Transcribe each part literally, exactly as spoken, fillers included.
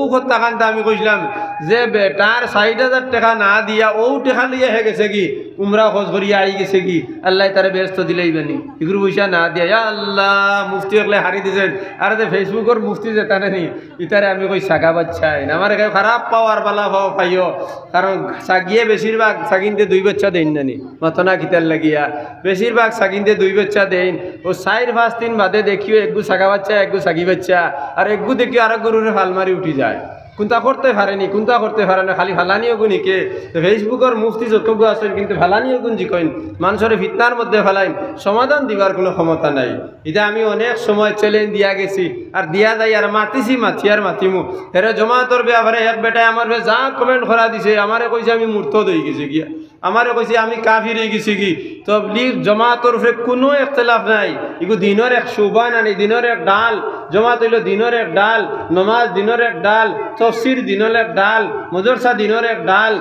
অউ কথাখানতা আমি কইছলাম যে বেটার ষাইট হাজার টেকা না দিয়া অউ টেকা লইয়া হে গেছেগি, উমরা হজ করিয়া আইগেছেগি, আল্লায় তারে বেহেস্ত দিলাইবা নি। ইগুর পয়সা না দিয়া, ইয়া আল্লাহ, মুফতি অকলে হারি দিছইন। আরে তে Facebook-অর মুফতি যেতা নানি, ইতারে আমি কই সাগা বাচ্চাইন। আমারে কেউ খারাপ পাও আর বালা পাও পাইও, কারণ সাগিয়ে বেশিরভাগ সাগিনতে দুই বাচ্চা দেইন নানি, মাতো না কিতার লাগিয়া। বেশিরভাগ সাগিনতে দুই বাচ্চা দেইন। অউ চাইর পাঁচ দিন বাদে দেখিও এগু সাগা বাচ্চা, এগু সাগি বাচ্চা, আর এগু দেখিও আরক গরুরে ফাল মারি উঠি যায়। কুনতা করতে পারেনি, কুনতা করতে পারে না, খালি ফালানি অগুন হিকে। তে Facebook-অর মুফতি যতগু আছইন, কিন্তু ফালানি অগুন জিকইন, মানষরে ফিতনার মধ্যে ফালাইন, সমাধান দিবার কুনু ক্ষমতা নাই। ইতা আমি অনেক সময় challenge দিয়া গেছি, আর দিয়া যাই, আর মাতিছি, মাতি আর মাতিমু। হেরে জমাতর ব্যাপারে এক বেটায় আমার উপরে যা comment করা দিছে, আমারে কইছে আমি মুরতদ অইগেছি গিয়া। আমারে কইছে আমি কাফির অইগেছিগি। তবলিগ জমাতর উপরে কুনু ইখতিলাফ নাই। ইগু দিনর এক শুবা নানি, দিনর এক ডাল। জমাত অইলো দিনর এক ডাল, নমাজ দিনর এক ডাল, তফসির দিনর এক ডাল, মাদ্রাসা দিনর এক ডাল,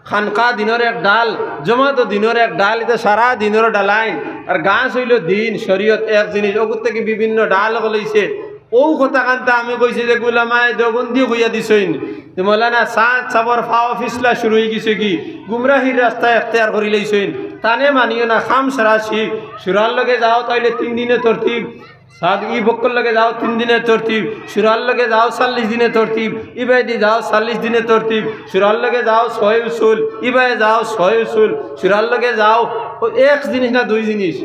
খানকা দিনর এক ডাল, জমাতও দিনর এক ডাল, ইতা সারা দিনর ডালাইন। আর গাছ অইলো দিন, শরীয়ত এক জিনিস, অগুর থাকি বিভিন্ন ডাল অকল অইছে। অউ কথাখানতা আমি কইছি যে উলামায়ে দেওবন্দি কইয়া দিছইন যে মৌলানা সাদ সাবর পাও ফিসলা শুরু অইগেছেগি, গুমরাহির রাস্তা এখতিয়ার করিলাইছইন, তানে মানিও না, কাম সারা শিখ। সুরার লগে যাও তাইলে তিন দিনে তরতিব, সাদ ই পক্ষর লগে যাও তিন দিনে তরতিব, সুরার লগে যাও চল্লিশ দিনে তরতিব, ইবায়দি যাও চল্লিশ দিনে তরতিব, সুরার লগে যাও ছয় উসুল, ইবায় যাও ছয় উসুল, সুরার লগে যাও, অউ এক জিনিস না দুই জিনিস,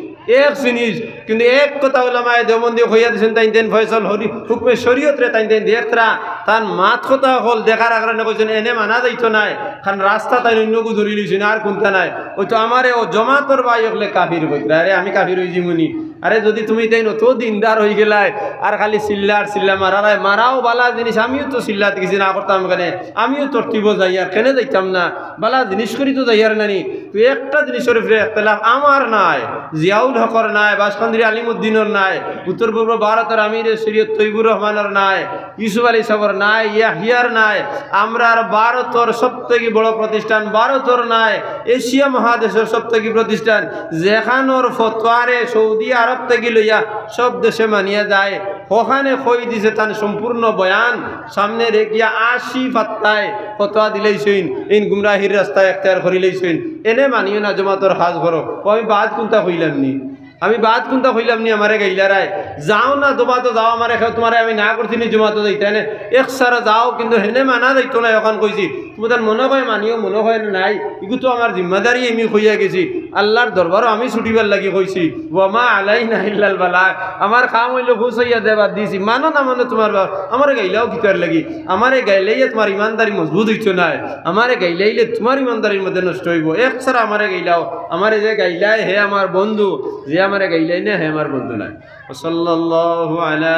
এক জিনিস। কিন্তু এক কথা উলামায়ে দেওবন্দি কইয়া দিছইন, তাইন তাইন ফয়সল হরি-, হুকমে শরীয়তরে তাইন তাইন দেখতরা, তান মাত কথা অকল দেখার কারণে কইছইন, এনে মানা যাইতো নায়, কারণ রাস্তা তাইন অইন্যগু ধরিলিছইন, আর কুনতা নায়। অউ তো আমারে অউ জমাতর ভাই অকলে কাফির কইতরা, আরে আমি কাফির অইযিমুনি? আরে যুদি তুমি তাইন অত দিনদার অইগেলায়, আর খালি চিল্লা আর চিল্লা মারারায়, মারাও বালা জিনিস, আমিও তো চিল্লাত গেছি না করতাম কেনে, আমিও তরতিবো যাইয়ার, কেনে যাইতাম না, বালা জিনিস করি তো যাইয়ার নানি। তো একটা জিনিসর উপরে ইখতিলাফ আমার নাই, জিয়াউল হকর নাই, বাসকান্দির আলিমউদ্দিনর নাই, উত্তর পূর্ব ভারতর আমিরে শরীয়ত তৈবুর রহমানর নাই, ইউসুফ আলী সাবর নাই, ইয়াহিয়ার নাই, আমরার ভারতর সব থাকি বড় প্রতিষ্ঠান ভারতর নাই, এশিয়া মহাদেশর সব থাকি প্রতিষ্ঠান, যেখানর ফতোয়ারে সৌদি আরব থাকি লইয়া সব দেশে মানিয়া যায়, অখানে কই দিছে তান সম্পূর্ণ বয়ান, সামনে রেখিয়া আশি পাত্তায় ফতোয়া দিলাইছইন, ইন গুমরাহির রাস্তা এখতিয়ার করিলাইছইন। এনে মানিও না, জমাতর কাজ করো। অউ আমি বাদ কুনতা কইলাম নি? আমি বাদ কুনতা কইলাম নি? আমারে গাইলারায়, যাও না জমাতো যাও, আমারে কেউ, তুমারে আমি না করছি নি জমাতো যাইতায় নে, এক সারা যাও, কিন্তু হেনে মানা যাইতো নায়, অখান কইছি। তুমি তান মনো কয় মানিও, মনো কয় না নাই, ইগু তো আমার জিম্মাদারি, আমি কইয়া গেছি। আল্লার দরবারও আমি ছুটিবার লাগি কইছি, ওয়া মা আলাইনা ইল্লাল বালাগ। আমার কাম অইলো পৌঁছাইয়া দেওয়া, বাদ দিছি, মানো না মানো তুমার বাপ, আমারে গাইলাও কিতার লাগি? আমারে গাইলাইয়া তুমার ইমানদারি মজবুত অইতো নায়, আমারে গাইলাইলে তুমার ইমানদারির মধ্যে নষ্ট অইবো। এক সারা আমারে গাইলাও, আমারে যে গাইলায় হে আমার বন্ধু, যে আমারে গাইলায় না হে আমার বন্ধু নায়। وصلى الله على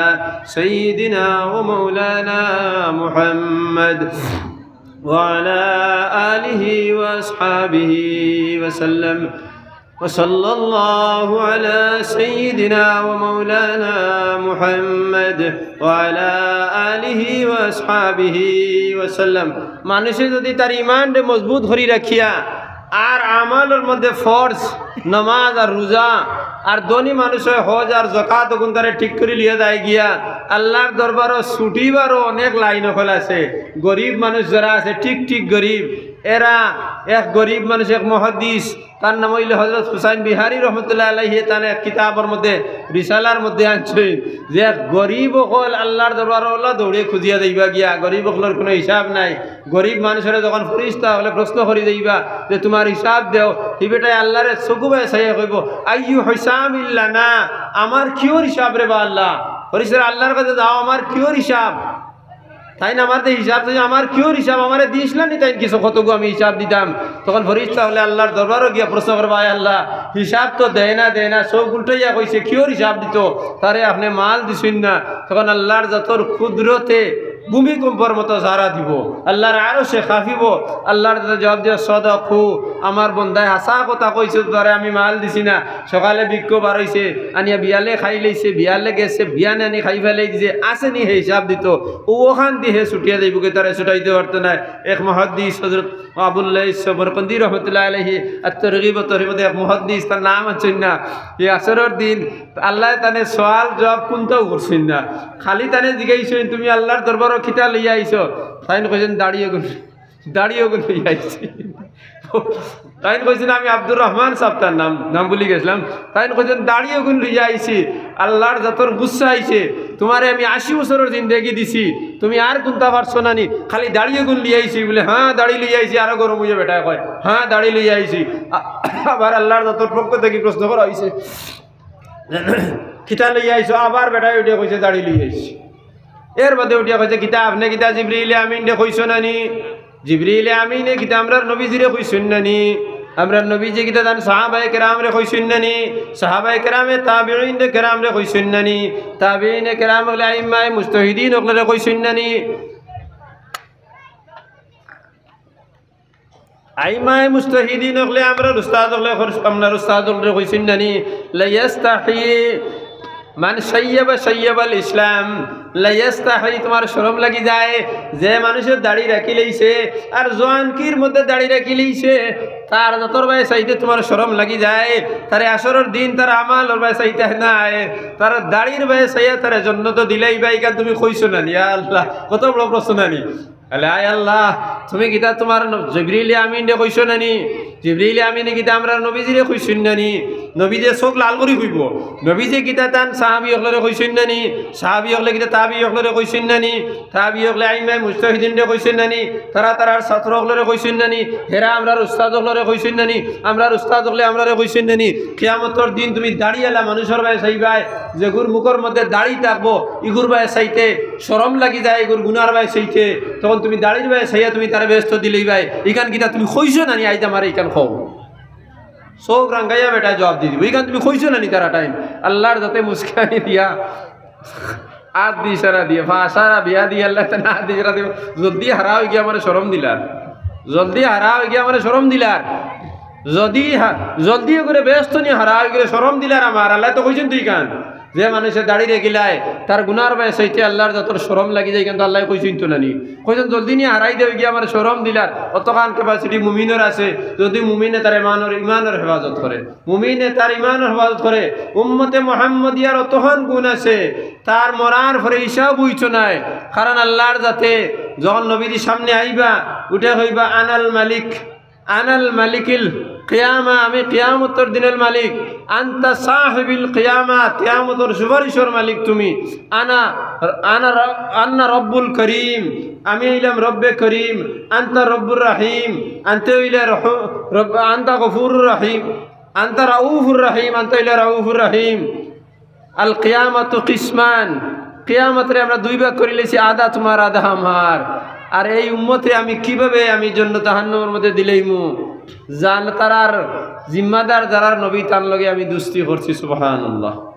سيدنا ومولانا محمد وعلى آله وأصحابه وسلم. وصلى الله على سيدنا ومولانا محمد وعلى آله وأصحابه وسلم. মানষে যুদি তার ইমানরে মজবুত করি রাখিয়া আর আমলর মধ্যে ফরজ, নমাজ আর রুজা, আর ধনী মানষে হজ আর যাকাত অগুন তারে ঠিক করি লইয়া যায় গিয়া, আল্লার দরবারও ছুটিবারও অনেক লাইন অকল আছে। গরিব মানুষ যারা আছে, ঠিক ঠিক গরিব, এরা এক গরিব মানুষ, এক মুহাদ্দিস, তার নাম অইলো হজরত হুসাইন বিহারী রহমতুল্লাহ আলাইহি, তান এক কিতাবর মধ্যে, রিসালার মধ্যে আনছইন যে এক গরিব অকল আল্লার দরবারও অলা দৌড়ে খুজিয়া যাইবা গিয়া, গরিব অকলর কুনু হিসাব নাই। গরিব মানষরে যখন ফিরিস্তা অকলে প্রশ্ন করি যাইবা যে তুমার হিসাব দেও, হি বেটায় আল্লারে চকুবায় চাইয়া কইবো, আইয়ু হিসাবিন লানা, আমার কিওর হিসাব রে বা আল্লা? ফিরিস্তারা আল্লার কাছে যাও, আমার কিওর হিসাব? তাইন আমারে হিসাব চাইন, আমার কিওর হিসাব? আমারে দিছলা নি তাইন কিছু, কতগু আমি হিসাব দিতাম। তখন ফিরিস্তা অকলে আল্লার দরবারও গিয়া প্রশ্ন করবা, আয় আল্লা, হিসাব তো দেয় না, দেয় না, চউখ উল্টাইয়া কইছে, কিওর হিসাব দিতো? তারে আপনে মাল দিছইন না। তখন আল্লার জাতর কুদরতে ভূমিকম্পর মতো সাড়া দিবো, আল্লার আরশে কাঁপিবো। আল্লার জাতে জবাব দিবো, সদাকু, আমার বন্দায় হাছা কথা কইছে, তারে আমি মাল দিছি না। সকালে ভিক্ষু বারইছে, আনিয়া বিয়ালে খাইলাইছে, বিয়ালে গেছে, বিয়ানে আনি খাই ফালাই দিছে, আছে নি হে হিসাব দিতো? অউ অখানদি হে ছুটিয়া যাইবোগি, তারে ছুটাইতে পারতো নায়। এক মুহাদ্দিস হজরত আবুল লাইস সমরকন্দি রহমতুল্লাহ আলাইহি, আত-তারগিব ওয়াত-তারহিবর মধ্যে এক মুহাদ্দিস, তার নাম আনছইন না, ই আসরর দিন আল্লায় তানে সওয়াল জবাব কুনটাও করছইন না, খালি তানে জিগাইছইন, তুমি আল্লার দরবারও কিতা লইয়া আইছো? তাইন কইছইন, "দাড়ি অগুন, দাড়ি অগুন লইয়া আইছি।" তাইন কইছইন, "আমি আব্দুর রহমান সাব, তার নাম, নাম ভুলি গেছিলাম।" তাইন কইছইন, "দাড়ি অগুন লইয়া আইছি, আল্লার জাতর গুসা আইছে, তুমারে আমি আশি বছরর জিন্দেগি দিছি, তুমি আর কুন্তা পারছো না নি, খালি দাড়ি অগুন লইয়া আইছি।" বলে, "হ্যাঁ, দাড়ি লইয়া আইছি।" আরো গরম অইয়া বেটায় কয়, "হ্যাঁ, দাড়ি লইয়া আইছি।" আ-, আবার আল্লার জাতর পক্ষ থাকি প্রশ্ন করা অইছে, "কিতা লইয়া আইছো?" আবার বেটায় উঠিয়া কইছে, "দাড়ি লইয়া আইছি।" এর বাদে উঠিয়া কইছে, "কিতা আপনে কিতা জিবরিলে আমিনরে কইছো না নি? জিবরিলে আমিনে কিতা আমরার নবীজিরে কইছইন না নি? আমরার নবীজি কিতা তান সাহাবায়ে কেরামরে কইছইন না নি? সাহাবায়ে কেরামে তাবিঈনে কেরামরে কইছইন না নি? তাবিঈনে কেরাম অকলে আইম্মায়ে মুজতাহিদিন অকলরে কইছইন না নি?" আইম্মায়ে মুজতাহিদিন অকলে, আমরার উস্তাদ অকলে, আমরার উস্তাদ অকলরে কইছইন না নি, "লা ইয়াস্তাহি মান শাইয়াবা শাইয়াবাল ইসলাম।" লা ইয়াস্তাহি, তুমার শরম লাগি যায়। যে মানুষে দাড়ি রাখি লইছে আর জোয়ানকির মধ্যে দাড়ি রাখি লইছে, তার জাতর বায় চাইতে তুমার শরম লাগি যায়। তারে হাশরর দিন তার আমলর বায় চাইতায় নায়, তার দাড়ির বায় চাইয়া তারে জন্নতো দিলাইবা। ইখান তুমি কইছো না নি? ইয়া আল্লাহ, কত বড় প্রশ্ন না নি? আলে, "আয় আল্লাহ, তুমি কিতা তুমার ন-, জিবরিলে আমিনরে কইছো না নি? জিবরিলে আমিনে কিতা আমরার নবীজিরে কইছইন না নি? নবীজিয়ে চউখ লাল করি কইবো। নবীজিয়ে কিতা তান সাহাবী অকলরে কইছইন না নি? সাহাবী অকলে কিতা তাবিঈ অকলরে কইছইন না নি? তাবিঈ অকলে আইম্মায়ে মুজতাহিদিনরে কইছইন না নি? তারা তারার ছাত্র অকলরে কইছইন না নি? হেরা আমরার উস্তাদ অকলরে কইছইন না নি? আমরার উস্তাদ অকলে আমরারে কইছইন না নি? কিয়ামতর দিন তুমি দাড়িআলা মানুষর বায় চাইবায়, যেগুর মুখর মধ্যে দাড়ি থাকবো, ইগুর বায় চাইতে শরম লাগি যায়, ইগুর গুনার বায় চাইতে, তখন তুমি দাড়ির বায় চাইয়া তুমি তারে বেহেস্তো দিলাইবায়। ইখান কিতা তুমি কইছো না নি? আইজ আমারে ইখান কও।" চউখ রাঙ্গাইয়া বেটায় জুয়াব দি দিবো, "ইখান তুমি কইছো না নি?" তারা টাইম আল্লার জাতে মুস্কানি দিয়া, আত দি ইশারা দিয়া, ফাশারা বিয়াদিহি, আল্লায় তাআলায় আত দি ইশারা দিয়া, "জলদি হারা অইগিয়া আমারে শরম দিলার, জলদি হারা অইগিয়া আমারে শরম দিলার, জলদি হা-, জলদি অগুরে বেহেস্তো নি হারা অইগিয়া শরম দিলার আমার, আল্লায় তো কইছইন তো ইখান।" যে মানুষে দাড়ি রাখিলায়, তার গুনার বায় চাইতে আল্লার জাতর শরম লাগি যায়, ইখান তো আল্লায় কইছইন তো না নি? কইছইন, "জলদি নি হারাই দেও গিয়া, আমারে শরম দিলার।" অতখান capacity মুমিনর আছে, যদি মুমিনে তার ইমানর, ইমানর হেফাজত করে, মুমিনে তার ইমানর হেফাজত করে। উম্মতে মুহাম্মদিয়ার অতখান গুণ আছে, তার মরার পরে হিসাব অইতো নায়। কারণ আল্লার জাতে যখন নবীজির সামনে আইবা, উঠে কইবা, "আনাল মালিক।" আনাল মালিকিল কিয়ামা, আমি কিয়ামতর দিনর মালিক। আনতা সাহিবিল কিয়ামা, কিয়ামতর সুপারিশর মালিক তুমি। আনা, আনা র-, আন্না রব্বুল করিম, আমি অইলাম রব্বে করিম। আনতা রব্বুর রাহিম, আনতে অইলে রহ-, রব-, আনতা গফুরুর রাহিম, আনতা রাউফুর রাহিম, আনতে অইলে রাউফুর রাহিম। আল কিয়ামাতু কিসমান, কিয়ামতরে আমরা দুই ভাগ করি লাইছি, আধা তুমার, আধা আমার। আর এই উম্মতরে আমি কিভাবে আমি জন্নত জাহান্নামর মধ্যে দিলাইমু? জান-, তারার জিম্মাদার যারার নবী, তান লগে আমি দুস্তি করছি, সুবহানাল্লাহ।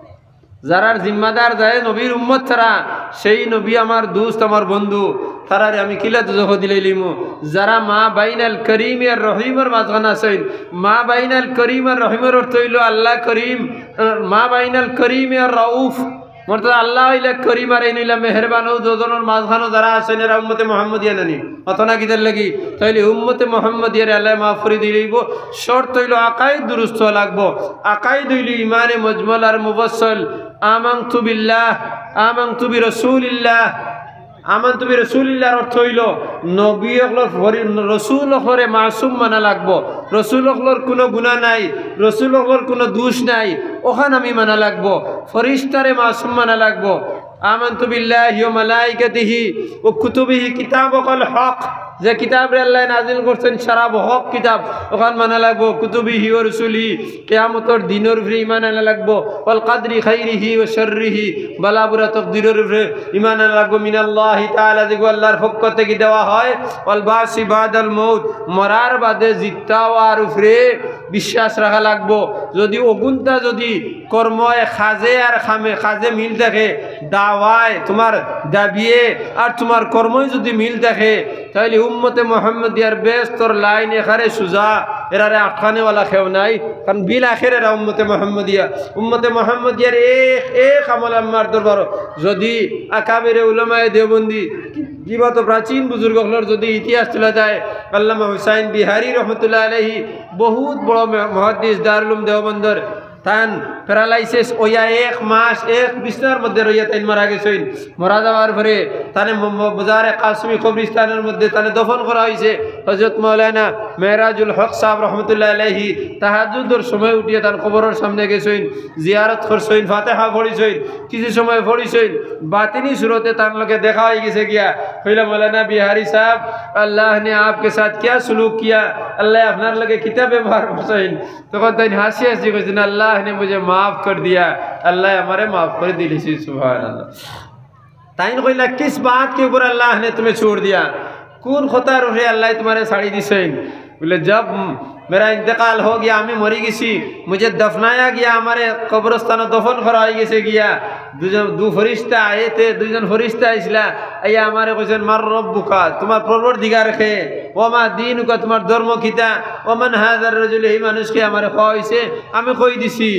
যারার জিম্মাদার যায় নবীর উম্মত তারা, সেই নবী আমার দুস্ত, আমার বন্ধু, তারারে আমি কিলা দুজখো দিলাইলিমু? যারা মা বাইনাল করিম আর রহিমর মাঝখানো আছইন, মা বাইনাল করিম আর রহিমর অর্থ অইলো আল্লাহ করিম, মা বাইনাল করিম আর রাউফ, অর্থাৎ আল্লাহ অইলা করিম আর এইন অইলা মেহেরবান, অউ দুইজনর মাঝখানো যারা আছইন, এরা উম্মতে মুহাম্মদিয়া না নি? অত না কিতার লাগি? তাইলে উম্মতে মুহাম্মদিয়ারে আল্লায় মাফ করি দিলাইবো। শর্ত অইলো আকাইদ দুরুস্ত অওয়া লাগবো। আকাইদ অইলো ইমানে মজমল আর মুফাসসল। আমানতু বিল্লাহ, আমানতু বিরাসূলিল্লাহ। আমানতু বিরাসূলিল্লাহর অর্থ অইলো, নবী অকলর পরি-, রসুল অকলরে মাসুম মানা লাগবো। রসুল অকলর কুনু গুনা নাই, রসুল অকলর কুনু দুষ নাই, অখান আমি মানা লাগবো। ফিরিস্তারে মাসুম মানা লাগবো। আমানতু বিল্লাহি ওয়া মালাইকাতিহি ওয়া কুতুবিহি, কিতাব অকল হক, যে কিতাবরে আল্লায় নাজিল করছইন সারা হক কিতাব, অখান মানা লাগবো। কুতুবিহি ওয়া রুসুলিহি, কিয়ামতর দিনর উপরে ইমান আনা লাগবো। ওয়াল কাদরি খাইরিহি ওয়া শাররিহি, বালা বুরা তকদিরর উপরে ইমান আনা লাগবো। মিনাল্লাহি তাআলা, যেগু আল্লাহর পক্ষ থাকি দেওয়া হয়। ওয়াল বাসি বাদাল মউত, মরার বাদে জিত্তা অওয়ার উপরে বিশ্বাস রাখা লাগবো। যদি অগুনতা যদি কর্ময়, কাজে আর কামে, কাজে মিল থাকে, দাওয়ায়, তুমার দাবিয়ে আর তুমার কর্ময় যদি মিল থাকে, তাইলে উম্মতে মুহাম্মদিয়ার বেহেস্তর লাইন একেবারে সুজা, এরারে আটকানেওয়ালা কেউ নাই, কারণ বিল আখের এরা উম্মতে মুহাম্মদিয়া। উম্মতে মুহাম্মদিয়ার এক, এক আমল আল্লার দরবারো। যদি আকাবেরে উলামায়ে দেওবন্দি, কিবা তো প্রাচীন বুজুর্গ অকলর যদি ইতিহাস তুলা যায়, আল্লামা হুসাইন বিহারী রহমতুল্লাহ আলাইহি বহুত বড় মে-, মুহাদ্দিস দারুল উলুম দেওবন্দর, তান প্যারালাইসিস অইয়া এক মাস এক বিছনার মধ্যে রইয়া তাইন মারা গেছইন। মারা যাওয়ার পরে তানে ম-, ম-, মজারে কাসমি কবরিস্তানের মধ্যে তানে দফন করা হইছে। হযরত মাওলানা মেরাজুল হক সাহেব রহমতুল্লাহ আলাইহি তাহাজ্জুদর সময় উঠিয়া তান কবরর সামনে গেছইন, জিয়ারত করছইন, ফাতিহা পড়ছইন, কিছু সময় পড়ছইন, বাতিনি সুরতে তান লগে দেখা হয়ে গেছে গিয়া। কইলা, "মৌলানা বিহারি সাহেব, আল্লাহ নে আপকে সাথ কিয়া সুলুক কিয়া? আল্লায় আপনার লগে কিতা ব্যবহার করছইন?" তখন তাইন হাসি হাসি কইছইন, "আল্লাহ নে মুঝে মাফ কর দিয়া, আল্লায় আমারে মাফ করি দিলিছইন।" সুবহানাল্লাহ। তাইন কইলা, "কিস বাত কে উপর আল্লাহ নে তুমে ছোড় দিয়া? কোন কথার উপরে আল্লায় তুমারে ছাড়ি দিছইন?" বলে, "জব মেরা ইন্তেকাল হো গিয়া, আমি মরি গেছি, মুঝে দফনায়া গিয়া, আমারে কবরস্থানো দফন করা হয়ে গেছে গিয়া, দুজন, দু ফরিস্তা আয়ে থে, দুইজন ফরিস্তা আইছলা, আইয়া আমারে কইছইন, 'মান রব্বুকা, তুমার পরওয়ারদিগার কে? ওয়া মা দীনুকা, তুমার ধর্ম কিতা? ওয়া মান হাযার রাজুল, এই মানুষ কে?' আমারে কওয়া হইছে, আমি কই দিছি,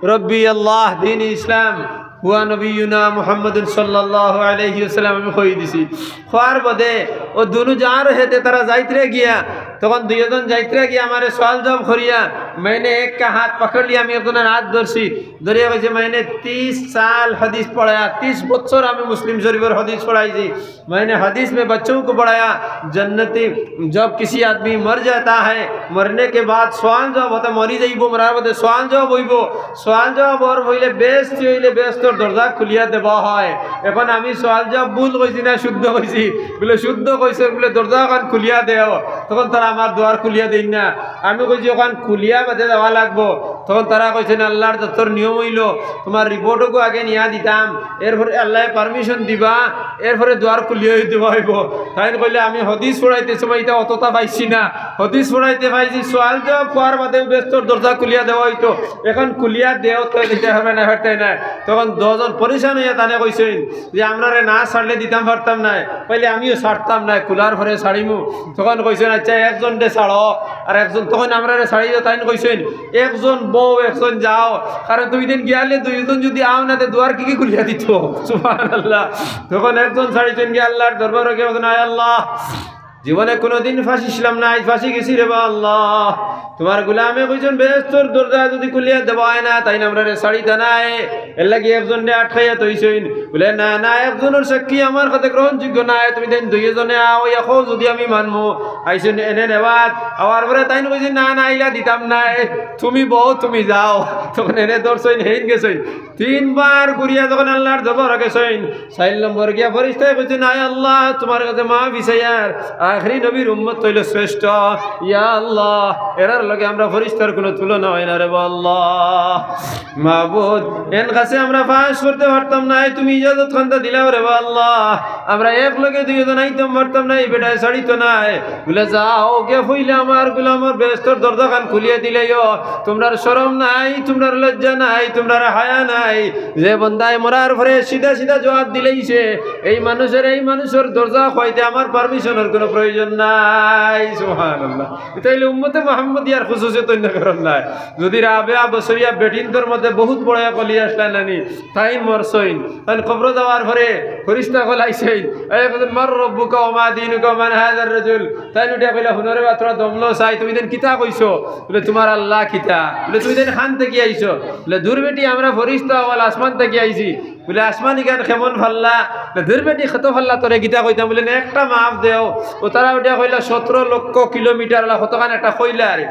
'রব্বি আল্লাহ, দীনি ইসলাম, হুয়া নবিয়ুনা মুহাম্মাদুন সাল্লাল্লাহু আলাইহি ওয়াসাল্লাম,' আমি কই দিছি।" কওয়ার বাদে অউ দুনু যার হেতে তারা যাইতরা গিয়া, তখন দুইজন যাইতরা গিয়া আমারে সওয়াল জবাব করিয়া, মাইনে এক কা হাত পাকড় লিয়া আমি একজনর হাত ধরছি, ধরিয়া কইছে, "মাইনে তিরিশ সাল হাদিস পড়ায়া, তিরিশ বছর আমি মুসলিম শরীফর হাদিস পড়াইছি।" মাইনে হাদিস মে বচ্চোঁ কো পড়ায়া, জন্নতি, জব কিসি আদমি মর যাতা হ্যায়, মরনে কে বাদ সওয়াল জবাব হতা, মরি যাইবো, মরার বাদে সওয়াল জবাব হইবো, সওয়াল জবাব অর হইলে বেহেস্তি হইলে বেহেস্তর দরজা খুলিয়া দেওয়া হয়। এখন আমি সওয়াল জবাব ভুল কইছি না শুদ্ধ কইছি? বলে, "শুদ্ধ কইছো।" বলে, "দরজা অখান খুলিয়া দেও।" তখন তারা আমার দুয়ার খুলিয়া দেইন না। আমি কইছি, "অখান খুলিয়া বাদে দেওয়া লাগবো।" তখন তারা কইছইন, "আল্লাহর যত নিয়ম হইলো, তুমার রিপোর্টও আগে নিয়া দিতাম, এরপরে আল্লায় পারমিশন দিবা, এরপরে দুয়ার খুলিয়া দেওয়া হইবো।" তাইন কইলা, "আমি হাদিস পড়াইতে সময় ইতা অততা পাইছি না, হাদিস পড়াইতে পাইছি, সওয়াল জবাব কওয়ার বাদে বেহেস্তর দরজা খুলিয়া দেওয়া হইতো, এখন খুলিয়া দেও তো দিতে হবে না, পারতায় না।" তখন দুইজন পরেশান হইয়া তানে কইছইন যে, "আমরারে না ছাড়লে দিতাম পারতাম নায়।" কইলে, "আমিও ছাড়তাম নায়, খুলার পরে ছাড়িমু।" তখন কইছইন, "আচ্ছা, একজনরে ছাড়ো, আর একজন তখন আমরারে ছাড়ি দেও।" তাইন কইছইন, "একজন বও, একজন যাও, কারণ তুমি দিন গিয়ালে দুইজন যদি আও না, তে দুয়ার কি কি খুলিয়া দিত?" সুবহানাল্লাহ। তখন একজন ছাড়িছইন গিয়া আল্লাহর দরবারো গিয়া বলছইন, "আয় আল্লাহ, জীবনে কোনোদিন ফাঁসি ছিলাম না, আইজ ফাঁসি গেছি রে বা আল্লাহ। তুমার গোলামে কইছইন বেহেস্তর দরজা যদি খুলিয়া দেওয়া হয় না, তাইন আমরারে ছাড়িতা নায়।" এর লাগি একজনরে আটকাইয়া থইছইন। বলে, "না, না, একজনর সাক্ষী আমার কাছে গ্রহণযোগ্য নায়, তুমি তাইন দুইজনে আও, ইয়া কও যদি আমি মানমু।" আইছইন এনে নেওয়াত, আওয়ার পরে তাইন কইছইন, "না, না, ইলা দিতাম নায়, তুমি বও, তুমি যাও।" তখন এনে ধরছইন, হেইন গেছইন। তিনবার ঘুরিয়া যখন আল্লাহর দরবারো গেছইন, চাইর নম্বর গিয়া ফরিস্তায় কইছইন, "আয় আল্লাহ, তুমার কাছে মাফি চাইয়ার, আখেরি নবীর উম্মত অইলো শ্রেষ্ঠ। ইয়া আল্লাহ, এরার লগে আমরা ফরিস্তার কোনো তুলনা হয় না রে বা আল্লাহ। মাবুদ, এন কাছে আমরা পাশ করতে পারতাম নায়, তুমি ইজাজত খান্তা দিলাও রে বা আল্লাহ। আমরা এক লগে দুইজন আইতাম পারতাম নায়, এই বেটায় ছাড়িতো নায়।" বলে, "যাও, গিয়া ফইলে আমার গোলামর বেহেস্তর দরজাখান খুলিয়া দিলাইও। তুমরার শরম নাই, তুমরার লজ্জা নাই, তুমরার হায়া নাই। যে বন্দায় মরার পরে সিধা সিধা জবাব দিলাইছে, এই মানুষর, এই মানুষর দরজা খুলাইতে আমার পারমিশনর কোনো প্রয়োজন নাই।" সুবহানাল্লাহ। ইতা অইলে উম্মতে মুহাম্মদিয়ার খুসুসিয়ত, অন্য কারণ নায়। যদি রাবেয়া বসরিয়া বেটিন্তর মধ্যে বহুত বড় এক অলি আছলা নানি, তাইন মরছইন, তাইন কবরো যাওয়ার পরে ফরিস্তা অকল আইছইন, এই কইছইন, "মান রব্বুকা ওয়া মা দীনুকা ওয়া মান হাযার রাজুল?" তাইন উঠিয়া কইলা, "হুনো রে বা, থুড়া দম লও চাই, তুমি তাইন কিতা কইছো?" বলে, "তুমার আল্লাহ কিতা?" বলে, "তুমি তাইন কান থাকি আইছো?" বলে, "দূর বেটি, আমরা ফরিস্তা অকল আসমান থাকি আইছি।" বলে, "আসমান ইখান কেমন ফাল্লা?" বলে, "দূর বেটি, কত ফাল্লা তোরে কিতা কইতাম?" বলে, "না, একটা মাপ দেও।" অউ তারা উঠিয়া কইলা, "সতেরো লক্ষ কিলোমিটার।" বলে, "কতখান একটা কইলা আরে।"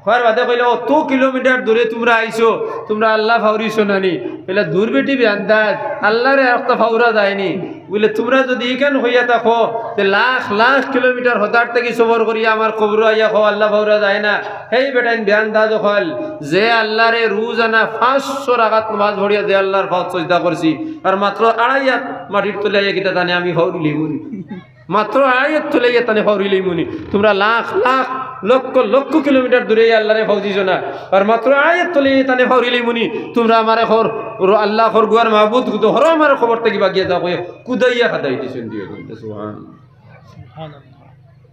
কওয়ার বাদে কইলা, "অত কিলোমিটার দূরে তুমরা আইছো, তুমরা আল্লাহ ফাউরিছো নানি?" কইলা, "দূর বেটি বেআন্দাজ, আল্লাহরে আর একটা ফাউরা যায়নি।" বলে, "তুমরা যদি ইখান কইয়া থাকো, তে লাখ লাখ কিলোমিটার হদার থাকি সফর করিয়া আমার কবরো আইয়া কও আল্লাহ ফাউরা যায় না।" হেই বেটাইন বেআন্দাজ অকল, যে আল্লাহরে রোজানা পাঁচশো রাকাত নামাজ পড়িয়া যে আল্লাহর পাওত সজদা করছি, আর মাত্র আড়াই হাত মাটির তলে আইয়া কিতা তানে আমি ফাউরি লইমুনি? মাত্র আড়াই হাত তলে আইয়া তানে ফাউরি লইমুনি? তুমরা লাখ লাখ লক্ষ লক্ষ কিলোমিটার দূরে আল্লাহরে ফাউজিছো না, আর মাত্র আড়াই হাত তলে আইয়া তানে ফাউরি লইমুনি? তুমরা আমারে কও, আল্লাহ কও, গুয়ার মাবুদ, কুদো হরো আমারে কবর থাকি বাগিয়া যাও, কইয়া কুদাইয়া কাদাই দিছইন দিও। সুবহানাল্লাহ। সুবহানাল্লাহ।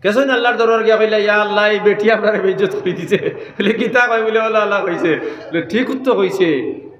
গেছইন আল্লাহর দরবারো গিয়া কইলা, "ইয়া আল্লাহ, এই বেটি আমরারে বেইজ্জত করি দিছে।" বলে, "কিতা কয়?" বলে, "অলা অলা কইছে।" বলে, "ঠিক তো কইছে,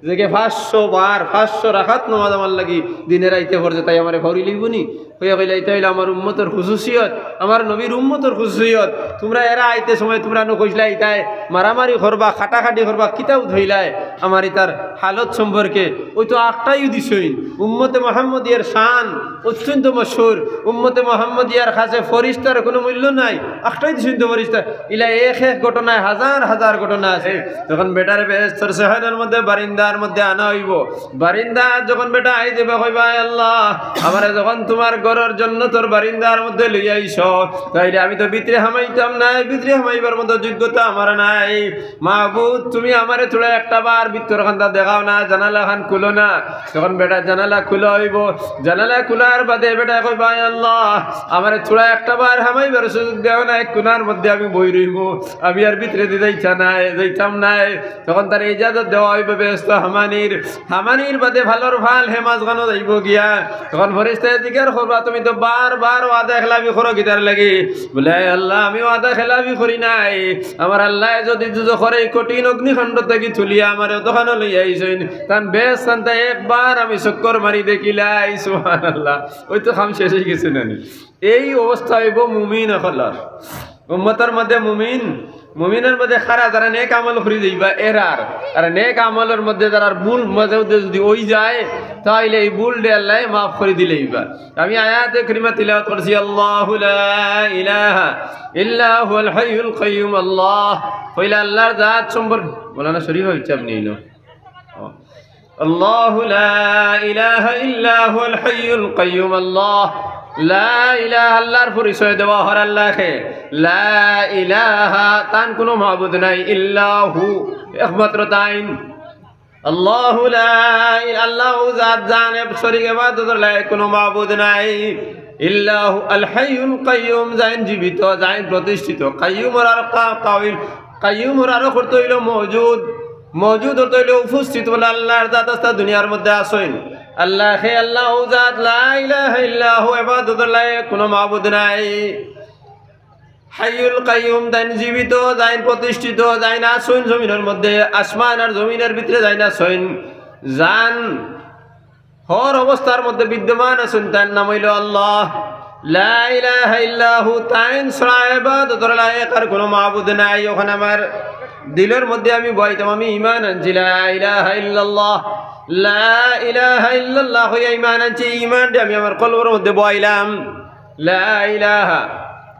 যে কে পাঁচশো বার, পাঁচশো রাকাত নামাজ আমার লাগি দিনে রাইতে পড়ছে, তাই আমারে ফাউরি লইবো নি?" কইয়া কইলা, "ইতা অইলো আমার উম্মতর খুসুসিয়ত, আমার নবীর উম্মতর খুসুসিয়ত। তুমরা এরা আইতে সময় তুমরা নু কইছলায় ইতায় মারামারি করবা, কাটাকাটি করবা, কিতাও থইলায়।" আমার ইতার হালত সম্পর্কে অউ তো আখটাইও দিছইন। উম্মতে মোহাম্মদিয়ার শান অত্যন্ত মশহুর। উম্মতে মোহাম্মদিয়ার কাছে ফিরিস্তার কুনু মূল্য নাই, আখটাই দিছইন তো ফিরিস্তা। ইলা এক এক ঘটনায় হাজার হাজার ঘটনা আছে। যখন বেটারে বেহেস্তর সেহানর মধ্যে বারিন্দার মধ্যে আনা অইবো, বারিন্দাত যখন বেটা আই দিবা কইবা, "আয় আল্লাহ, আমারে যখন তুমার ঘরর জন্নতর বারিন্দার মধ্যে লইয়া আইছো, তাইলে আমি তো ভিতরে হামাইতাম নায়, ভিতরে হামাইবার মতো যোগ্যতা আমার নাই। মাবুদ, তুমি আমারে থুড়া একটা বার ভিতর খান্দা দেখাও না, জানালা খান খুলো না।" যখন বেটা জানালা খুলা অইবো, জানালা খুলার বাদে বেটা কইবা, "আয় আল্লাহ, আমারে থুড়া একটা বার হামাইবার সুযোগ দেও না, এক কুনার মধ্যে আমি বই রইমু, আমি আর ভিতরে দি যাইতা নায়, যাইতাম নায়।" তখন তারে ইজাজত দেওয়া অইবো বেহেস্তো হামানির। হামানির বাদে ভালর ভাল হে মাঝখানো যাইবো গিয়া। তখন ফিরিস্তায় জিকার করবা, "তুমি তো বারবার ওয়াদা খেলাফি করো কিতার লাগি?" বলে, "আয় আল্লাহ, আমি ওয়াদা খেলাফি করি নাই। আমার আল্লায় যদি দুজখর এই কঠিন অগ্নিকাণ্ড থাকি তুলিয়া আমারে অতখানো লইয়া আইছইন, তান বেহেস্ত খানতা একবার আমি চক্কর মারি দেখিলাই।" সুবহানাল্লাহ। অউ তো কাম শেষ অইগেছে নানি? এই অবস্থা অইবো মুমিন অকলর। উম্মতর মধ্যে মুমিন, মুমিনর মধ্যে কারা যারা নেক আমল করি যাইবা এরার, আর নেক আমলর মধ্যে যারার ভুল মাঝে মধ্যে যদি অই যায়, তাইলে এই ভুলরে আল্লায় মাফ করি দিলাইবা। আমি আয়াতে কারিমা তিলাওয়াত করছি, "আল্লাহু লা ইলাহা ইল্লা হুয়াল হাইয়ুল কাইয়্যুম।" আল্লাহ, পয়লা আল্লাহর জাত সম্পর্কে, মৌলানা শরীফ অইছে আপনি ইনো। আল্লাহু লা ইলাহা ইল্লা হুয়াল হাইয়ুল কাইয়্যুম। আল্লাহ, লা ইলাহা, আল্লাহর পরিচয় দেওয়া অর আল্লাহকে। লা ইলাহা, তান কুনু মাবুদ নাই, ইল্লা হু, একমাত্র তাইন। আল্লাহু লা ইলা-, আল্লাহ জাত জানে শরীক ইবাদতর লায়েক কুনু মাবুদ নাই। ইল্লা হু আল হাইয়ুল কাইয়্যুম, যাইন জীবিত, যাইন প্রতিষ্ঠিত। কাইয়্যুমর আরো কা-, কাউইল, কাইয়্যুমর আরো অর্থ অইলো মওজুদ। মওজুদ অর্থ অইলো উপস্থিত, বলে আল্লাহর জাত আস্তা দুনিয়ার মধ্যে আছইন। আল্লাহ হে আল্লাহ, অউ জাত লা ইলাহা ইল্লা হু, ইবাদতর লায়েক কুনু মাবুদ নাই। হাইয়ুল কাইয়্যুম, যাইন জীবিত, যাইন প্রতিষ্ঠিত, যাইন আছইন জমিনর মধ্যে, আসমান আর জমিনর ভিতরে যাইন আছইন, যান হর অবস্থার মধ্যে বিদ্যমান আছইন, তান নাম অইলো আল্লাহ। লা ইলাহা ইল্লা হু, তাইন ছাড়া ইবাদতর লায়েক আর কুনু মাবুদ নাই। অখন আমার দিলর মধ্যে আমি বওয়াইতাম, আমি ঈমান আনছি, লা ইলাহা ইল্লাল্লাহ, লা ইলাহা ইল্লাল্লাহ কইয়া ঈমান আনছি, ঈমানরে আমি আমার কলবর মধ্যে বওয়াইলাম। লা ইলাহা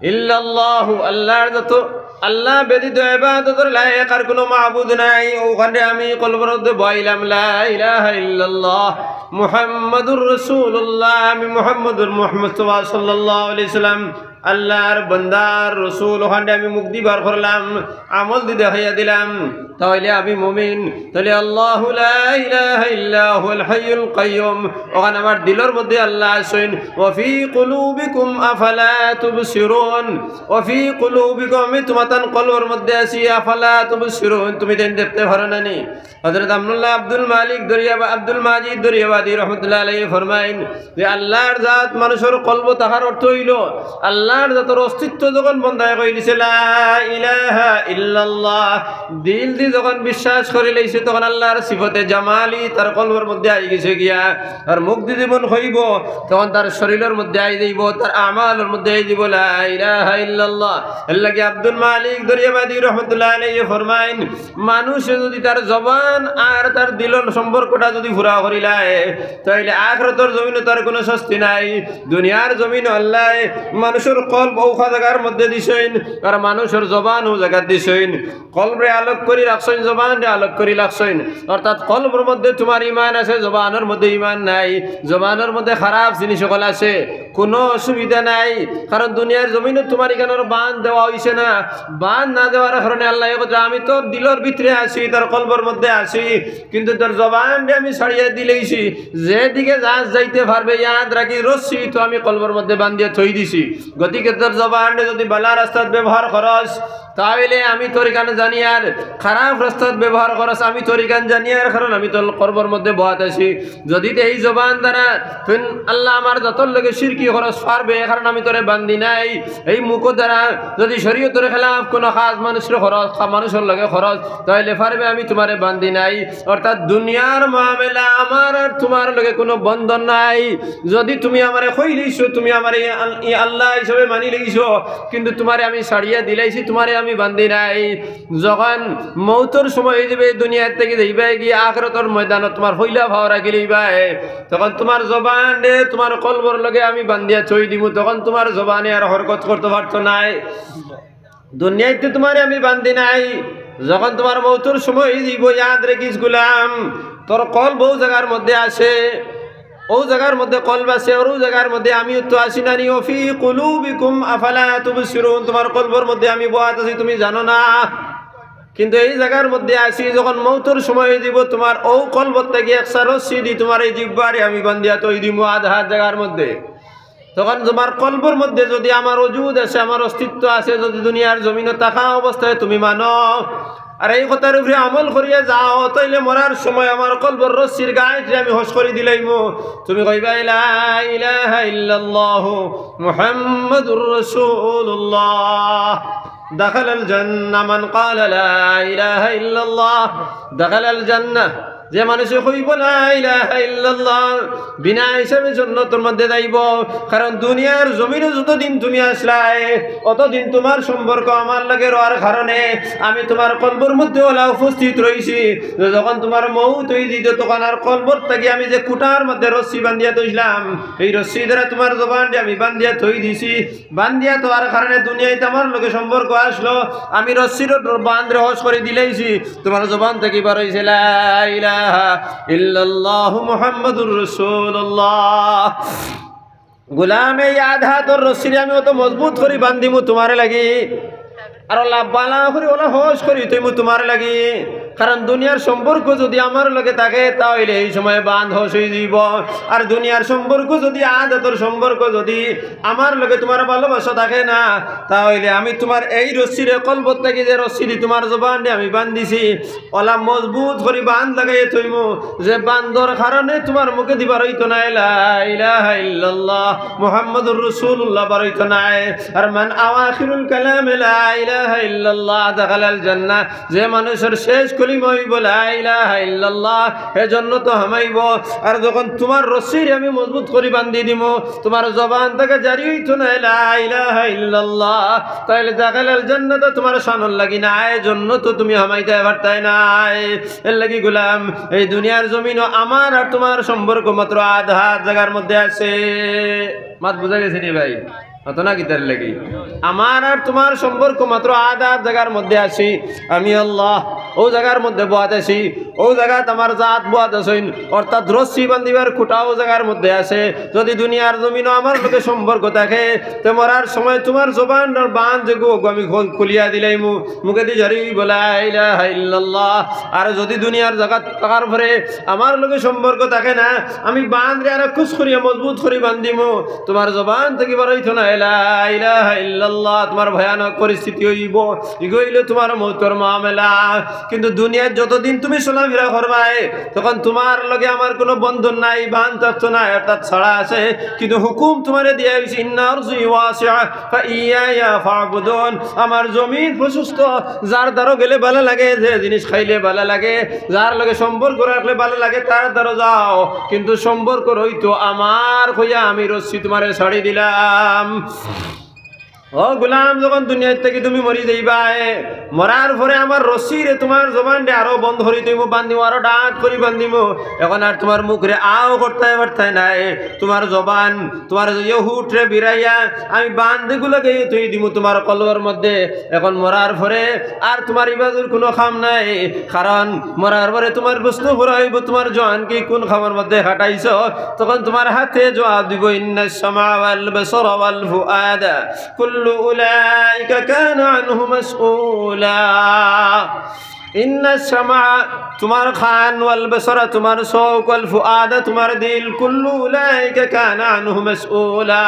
ইল্লাল্লাহু, আল্লাহর জাত, আল্লাহ ব্যতীত ইবাদতর লায়েক আর কুনু মাবুদ নাই। অখানরে আমি কলবর মধ্যে বওয়াইলাম, লা ইলাহা ইল্লাল্লাহ, মুহাম্মাদুর রাসূলুল্লাহ, আমি মুহাম্মদুর, মুহাম্মদ মুস্তাফা সাল্লাল্লাহু আলাইহি সাল্লাম, আল্লাহর বান্দা, রসুল, অখানরে আমি মুখ দি বার করলাম, আমল দি দেখাইয়া দিলাম, তাইলে আমি মুমিন। তাইলে আল্লাহু লা ইলাহা ইল্লা হুয়াল হাইয়ুল কাইয়্যুম, অখান আমার দিলর মধ্যে আল্লাহ আছইন। ওয়া ফি কুলুবিকুম আফালা তুবসিরুন, ওয়া ফি কুলুবিকুম, আমি তুমাতান কলবর মধ্যে আছি, আফালা তুবসিরুন, তুমি তাইন দেখতে পারো না নি? হযরত আব্দুল্লাহ আব্দুল মালিক দরিয়াবা-, আব্দুল মাজিদ দরিয়াবাদী রহমতুল্লাহ আলাইহি ফরমাইন যে আল্লাহর জাত মানুষর কলব থাকার অর্থ অইলো আল্লাহর জাতর অস্তিত্ব যখন বন্দায় কইলিছে লা ইলাহা ইল্লাল্লাহ, দিল দি যখন বিশ্বাস করিলাইছে, তখন আল্লাহর সিফতে জামালি তার কলবর মধ্যে আই গেছে গিয়া। আর মুখ দি যেমন কইবো, তখন তার শরীলর মধ্যে আই যাইবো, তার আমালর মধ্যে আই যাইবো লা ইলাহা ইল্লাল্লাহ। এর লাগি আব্দুল মালিক দরিয়াবাদী রহমতুল্লাহ আলাইহি ফরমাইন, মানুষে যদি তার জবান আর তার দিলর সম্পর্কটা যদি পুরা করিলায়, তাইলে আখিরাতর জমিনো তার কুনু শাস্তি নাই, দুনিয়ার জমিনো আল্লায় মানুষর কলব অউ জাগার মধ্যে দিছইন, আর মানুষর জবান অউ জাগাত দিছইন। কলবরে আলোক করি রাখছইন, জবানরে আলোক করি রাখছইন। অর্থাৎ কলবর মধ্যে তুমার ঈমান আছে, জবানর মধ্যে ঈমান নাই, জবানর মধ্যে খারাপ জিনিস অকল আছে, কুনু অসুবিধা নাই। কারণ দুনিয়ার জমিনো তুমার ইখানর বান্ধ দেওয়া অইছে না। বান্ধ না দেওয়ার কারণে আল্লায় কইতা, "আমি তোর দিলর ভিতরে আছি, তোর কলবর মধ্যে আছি, কিন্তু তোর জবানরে আমি ছাড়িয়া দিলাইছি। যেদিকে যাস যাইতে পারবে, ইয়াদ রাখিস, রশি তো আমি কলবর মধ্যে বান্ধিয়া থই দিছি।" যদি তোর জবানরে যদি বালা রাস্তাত ব্যবহার করস, তাইলে আমি তোর ইখান জানিয়ার, খারাপ রাস্তাত ব্যবহার করস, আমি তোর ইখান জানিয়ার, কারণ আমি তোর কলবর মধ্যে বওয়াত আছি। যদি তে এই জবান দ্বারা তুই আল্লাহ আমার জাতর লগে শিরকি করস পারবে, কারণ আমি তোরে বান্দি নাই। এই মুখ দ্বারা যদি শরীয়তর খেলাফ কোনো কাজ মানুষর করস, মানুষর লগে করস, তাইলে পারবে আমি তোমারে বান্দি নাই। অর্থাৎ দুনিয়ার মামলা আমার আর তোমার লগে কোনো বন্ধন নাই। যদি তুমি আমারে কইলিছো, তুমি আমারে ই আল-, ই আল্লাহ হিসাবে মানি লইছো, কিন্তু তোমারে আমি ছাড়িয়া দিলাইছি, তোমারে আমি বান্দি নাই। যখন মৌতর সময় অই যাইবে, দুনিয়ার থাকি যাইবায় গিয়া আখেরাতর ময়দানত তোমার পয়লা পাও রাখি লইবায়, তখন তোমার জবানরে তোমার কলবর লগে আমি বান্দিয়া থই দিমু, তখন তোমার জবানে আর হরকত করতে পারতো নায়। দুনিয়াইতে তোমারে আমি বান্দি নাই। যখন তোমার মৌতর সময় অই যাইবো, ইয়াদ রাখিস গুলাম, তোর কলব অউ জাগার মধ্যে আছে, অউ জাগার মধ্যে কলব আছে, অউ জাগার মধ্যে আমিও তো আছি না নি। ওয়া ফি কুলুবিকুম আফালা তুবসিরুন, তোমার কলবর মধ্যে আমি বওয়াত আছি, তুমি জানো না। কিন্তু এই জাগার মধ্যে আছি, যখন মৌতর সময় অই যাইবো, তোমার অউ কলবর থাকি একটা রশি দি তোমার এই জিব্বারে আমি বান্দিয়া থই দিমু আধা জাগার মধ্যে। তখন তোমার কলবর মধ্যে যদি আমার ওজুদ আছে, আমার অস্তিত্ব আছে, যদি দুনিয়ার জমিনো থাকা অবস্থায় তুমি মানো, আর এই কথার উপরে আমল করিয়া যাও, তাইলে মরার সময় আমার কলবর রশির গাঁইটরে আমি হশ করি দিলাইমু। তুমি কইবায়, "লা ইলাহা ইল্লাল্লাহু মুহাম্মাদুর রাসূলুল্লাহ।" দাখালাল জান্নাহ মান ক্বালা লা ইলাহা ইল্লাল্লাহ দাখালাল জান্নাহ। যে মানুষে কইবো লা ইলাহা ইল্লাল্লাহ, বিনা হিসাবে জান্নাতর মধ্যে যাইবো। কারণ দুনিয়ার জমিনো যতদিন তুমি আছলায়, অতদিন তোমার সম্পর্ক আমার লগে রওয়ার কারণে আমি তোমার কলবর মধ্যে অলা উপস্থিত রইছি। যখন তোমার মউত অই দিতো, তখন আর কলবর থাকি আমি যে খুটার মধ্যে রশি বান্দিয়া থইছলাম, এই রশি দ্বারা তোমার জবানরে আমি বান্দিয়া থই দিছি। বান্দিয়া থওয়ার কারণে দুনিয়াইত আমার লগে সম্পর্ক আছলো, আমি রশির বান্ধরে হশ করি দিলাইছি, তোমার জবান থাকি বার অইছে লা ইলাহা ইল্লাল্লাহু মুহাম্মাদুর রাসূলুল্লাহ। গুলাম, এই আধা তোর রশিরে আমি অত মজবুত করি বান্দিমু তোমার লাগি, আর অলা বালা করি অলা হশ করি থইমু তোমার লাগি। কারণ দুনিয়ার সম্পর্ক যদি আমার লগে থাকে, তা অইলে এই সময় বান্ধ হশ অই যাইবো। আর দুনিয়ার সম্পর্ক যদি, আধাতর সম্পর্ক যদি আমার লগে তোমার ভালোবাসা থাকে না, তা অইলে আমি তোমার এই রশিরে, কলবর থাকি যে রশিদি তোমার জবানরে আমি বান্ধিছি, অলা মজবুত করি বান্ধ লাগাইয়া থইমু, যে বান্ধর কারণে তোমার মুখেদি বার অইতো নায় লা ইলাহা ইল্লাল্লাহ মুহাম্মাদুর রাসূলুল্লাহ বার অইতো নায়। আর মান আওয়াখিরুল কালামে লা ইলাহা ইল্লাল্লাহ দাখালাল জান্নাহ, যে মানুষর শেষ কলিমা অইবো লা ইলাহা ইল্লাল্লাহ, হে জান্নাতো হামাইবো। আর যখন তোমার রশিরে আমি মজবুত করি বান্ধি দিমু, তোমার জবান থাকি জারি অইতো নায় লা ইলাহা ইল্লাল্লাহ, তাইলে দাখালাল জান্নাত তোমার শানর লাগি নায়, জান্নাতো তুমি হামাইতায় পারতায় নায়। এর লাগি গুলাম, এই দুনিয়ার জমিনো আমার আর তোমার সম্পর্ক মাত্র আধা জাগার মধ্যে আছে। মাত বুঝা গেছে নি ভাই? অত না কিতার লাগি? আমার আর তোমার সম্পর্ক মাত্র আধা জাগার মধ্যে আছে। আমি আল্লাহ অউ জাগার মধ্যে বওয়াত আছি, অউ জাগাত আমার জাত বওয়াত আছইন, অর্থাৎ রশি বান্ধিবার খুটা অউ জাগার মধ্যে আছে। যদি দুনিয়ার জমিনো আমার লগে সম্পর্ক থাকে, তে মরার সময় তোমার জবানর বান্ধ যেগু, অগু আমি খুল-, খুলিয়া দিলাইমু, মুখেদি জারি অইবো লা ইলাহা ইল্লাল্লাহ। আর যদি দুনিয়ার জাগাত থাকার পরে আমার লগে সম্পর্ক থাকে না, আমি বান্ধরে আরো খুশ করিয়া মজবুত করি বান্ধিমু, তোমার জবান থাকি বার অইতো নায় লা ইলাহা ইল্লাল্লাহ, তোমার ভয়ানক পরিস্থিতি অইবো। ইগু অইলো তোমার মউতর মামলা। কিন্তু দুনিয়াত যতদিন তুমি চলাফিরা করবায়, তখন তোমার লগে আমার কোনো বন্ধন নাই, বান্ধ থাকতো নায়, অর্থাৎ ছাড়া আছে। কিন্তু হুকুম তোমারে দিয়া অইছে, ইন্না আরজি ওয়াসিআ ফাইয়ায়া ফাবুদুন। আমার জমিন প্রশস্ত, যার দ্বারো গেলে ভালা লাগে, যে জিনিস খাইলে ভালা লাগে, যার লগে সম্পর্ক রাখলে ভালা লাগে, তার দ্বারো যাও, কিন্তু সম্পর্ক রইতো আমার কইয়া আমি রশি তোমারে ছাড়ি দিলাম। ও গুলাম, যখন দুনিয়ার থাকি তুমি মরি যাইবায়, মরার পরে আমার রশিরে তোমার জবানরে আরো বন্ধ করি থইমু, বান্ধিমু, আরো ডাট করি বান্ধিমু। এখন আর তোমার মুখরে আও করতায় পারতায় নায়। তোমার জবান, তোমার যে হুটরে বিরাইয়া আমি বান্ধ ইগু লাগাইয়া থই দিমু তোমার কলবর মধ্যে। এখন মরার পরে আর তোমার ইবাদতর কোনো কাম নাই, কারণ মরার পরে তোমার প্রশ্ন করা অইবো, তোমার জোয়ানকি কোন কামর মধ্যে কাটাইছো, তখন তোমার হাতে জবাব দিবো, ইন্নাস সামআ ওয়াল বাসারা ওয়াল ফুআদা কুল্লু উলাইকা কানা আনহু মাসউলা। ইন্নাস সামআ, তুমার কান, ওয়াল বাসারা, তুমার চউখ, ওয়াল ফুআদা, তুমার দিল, কুল্লু উলাইকা কানা আনহু মাসউলা।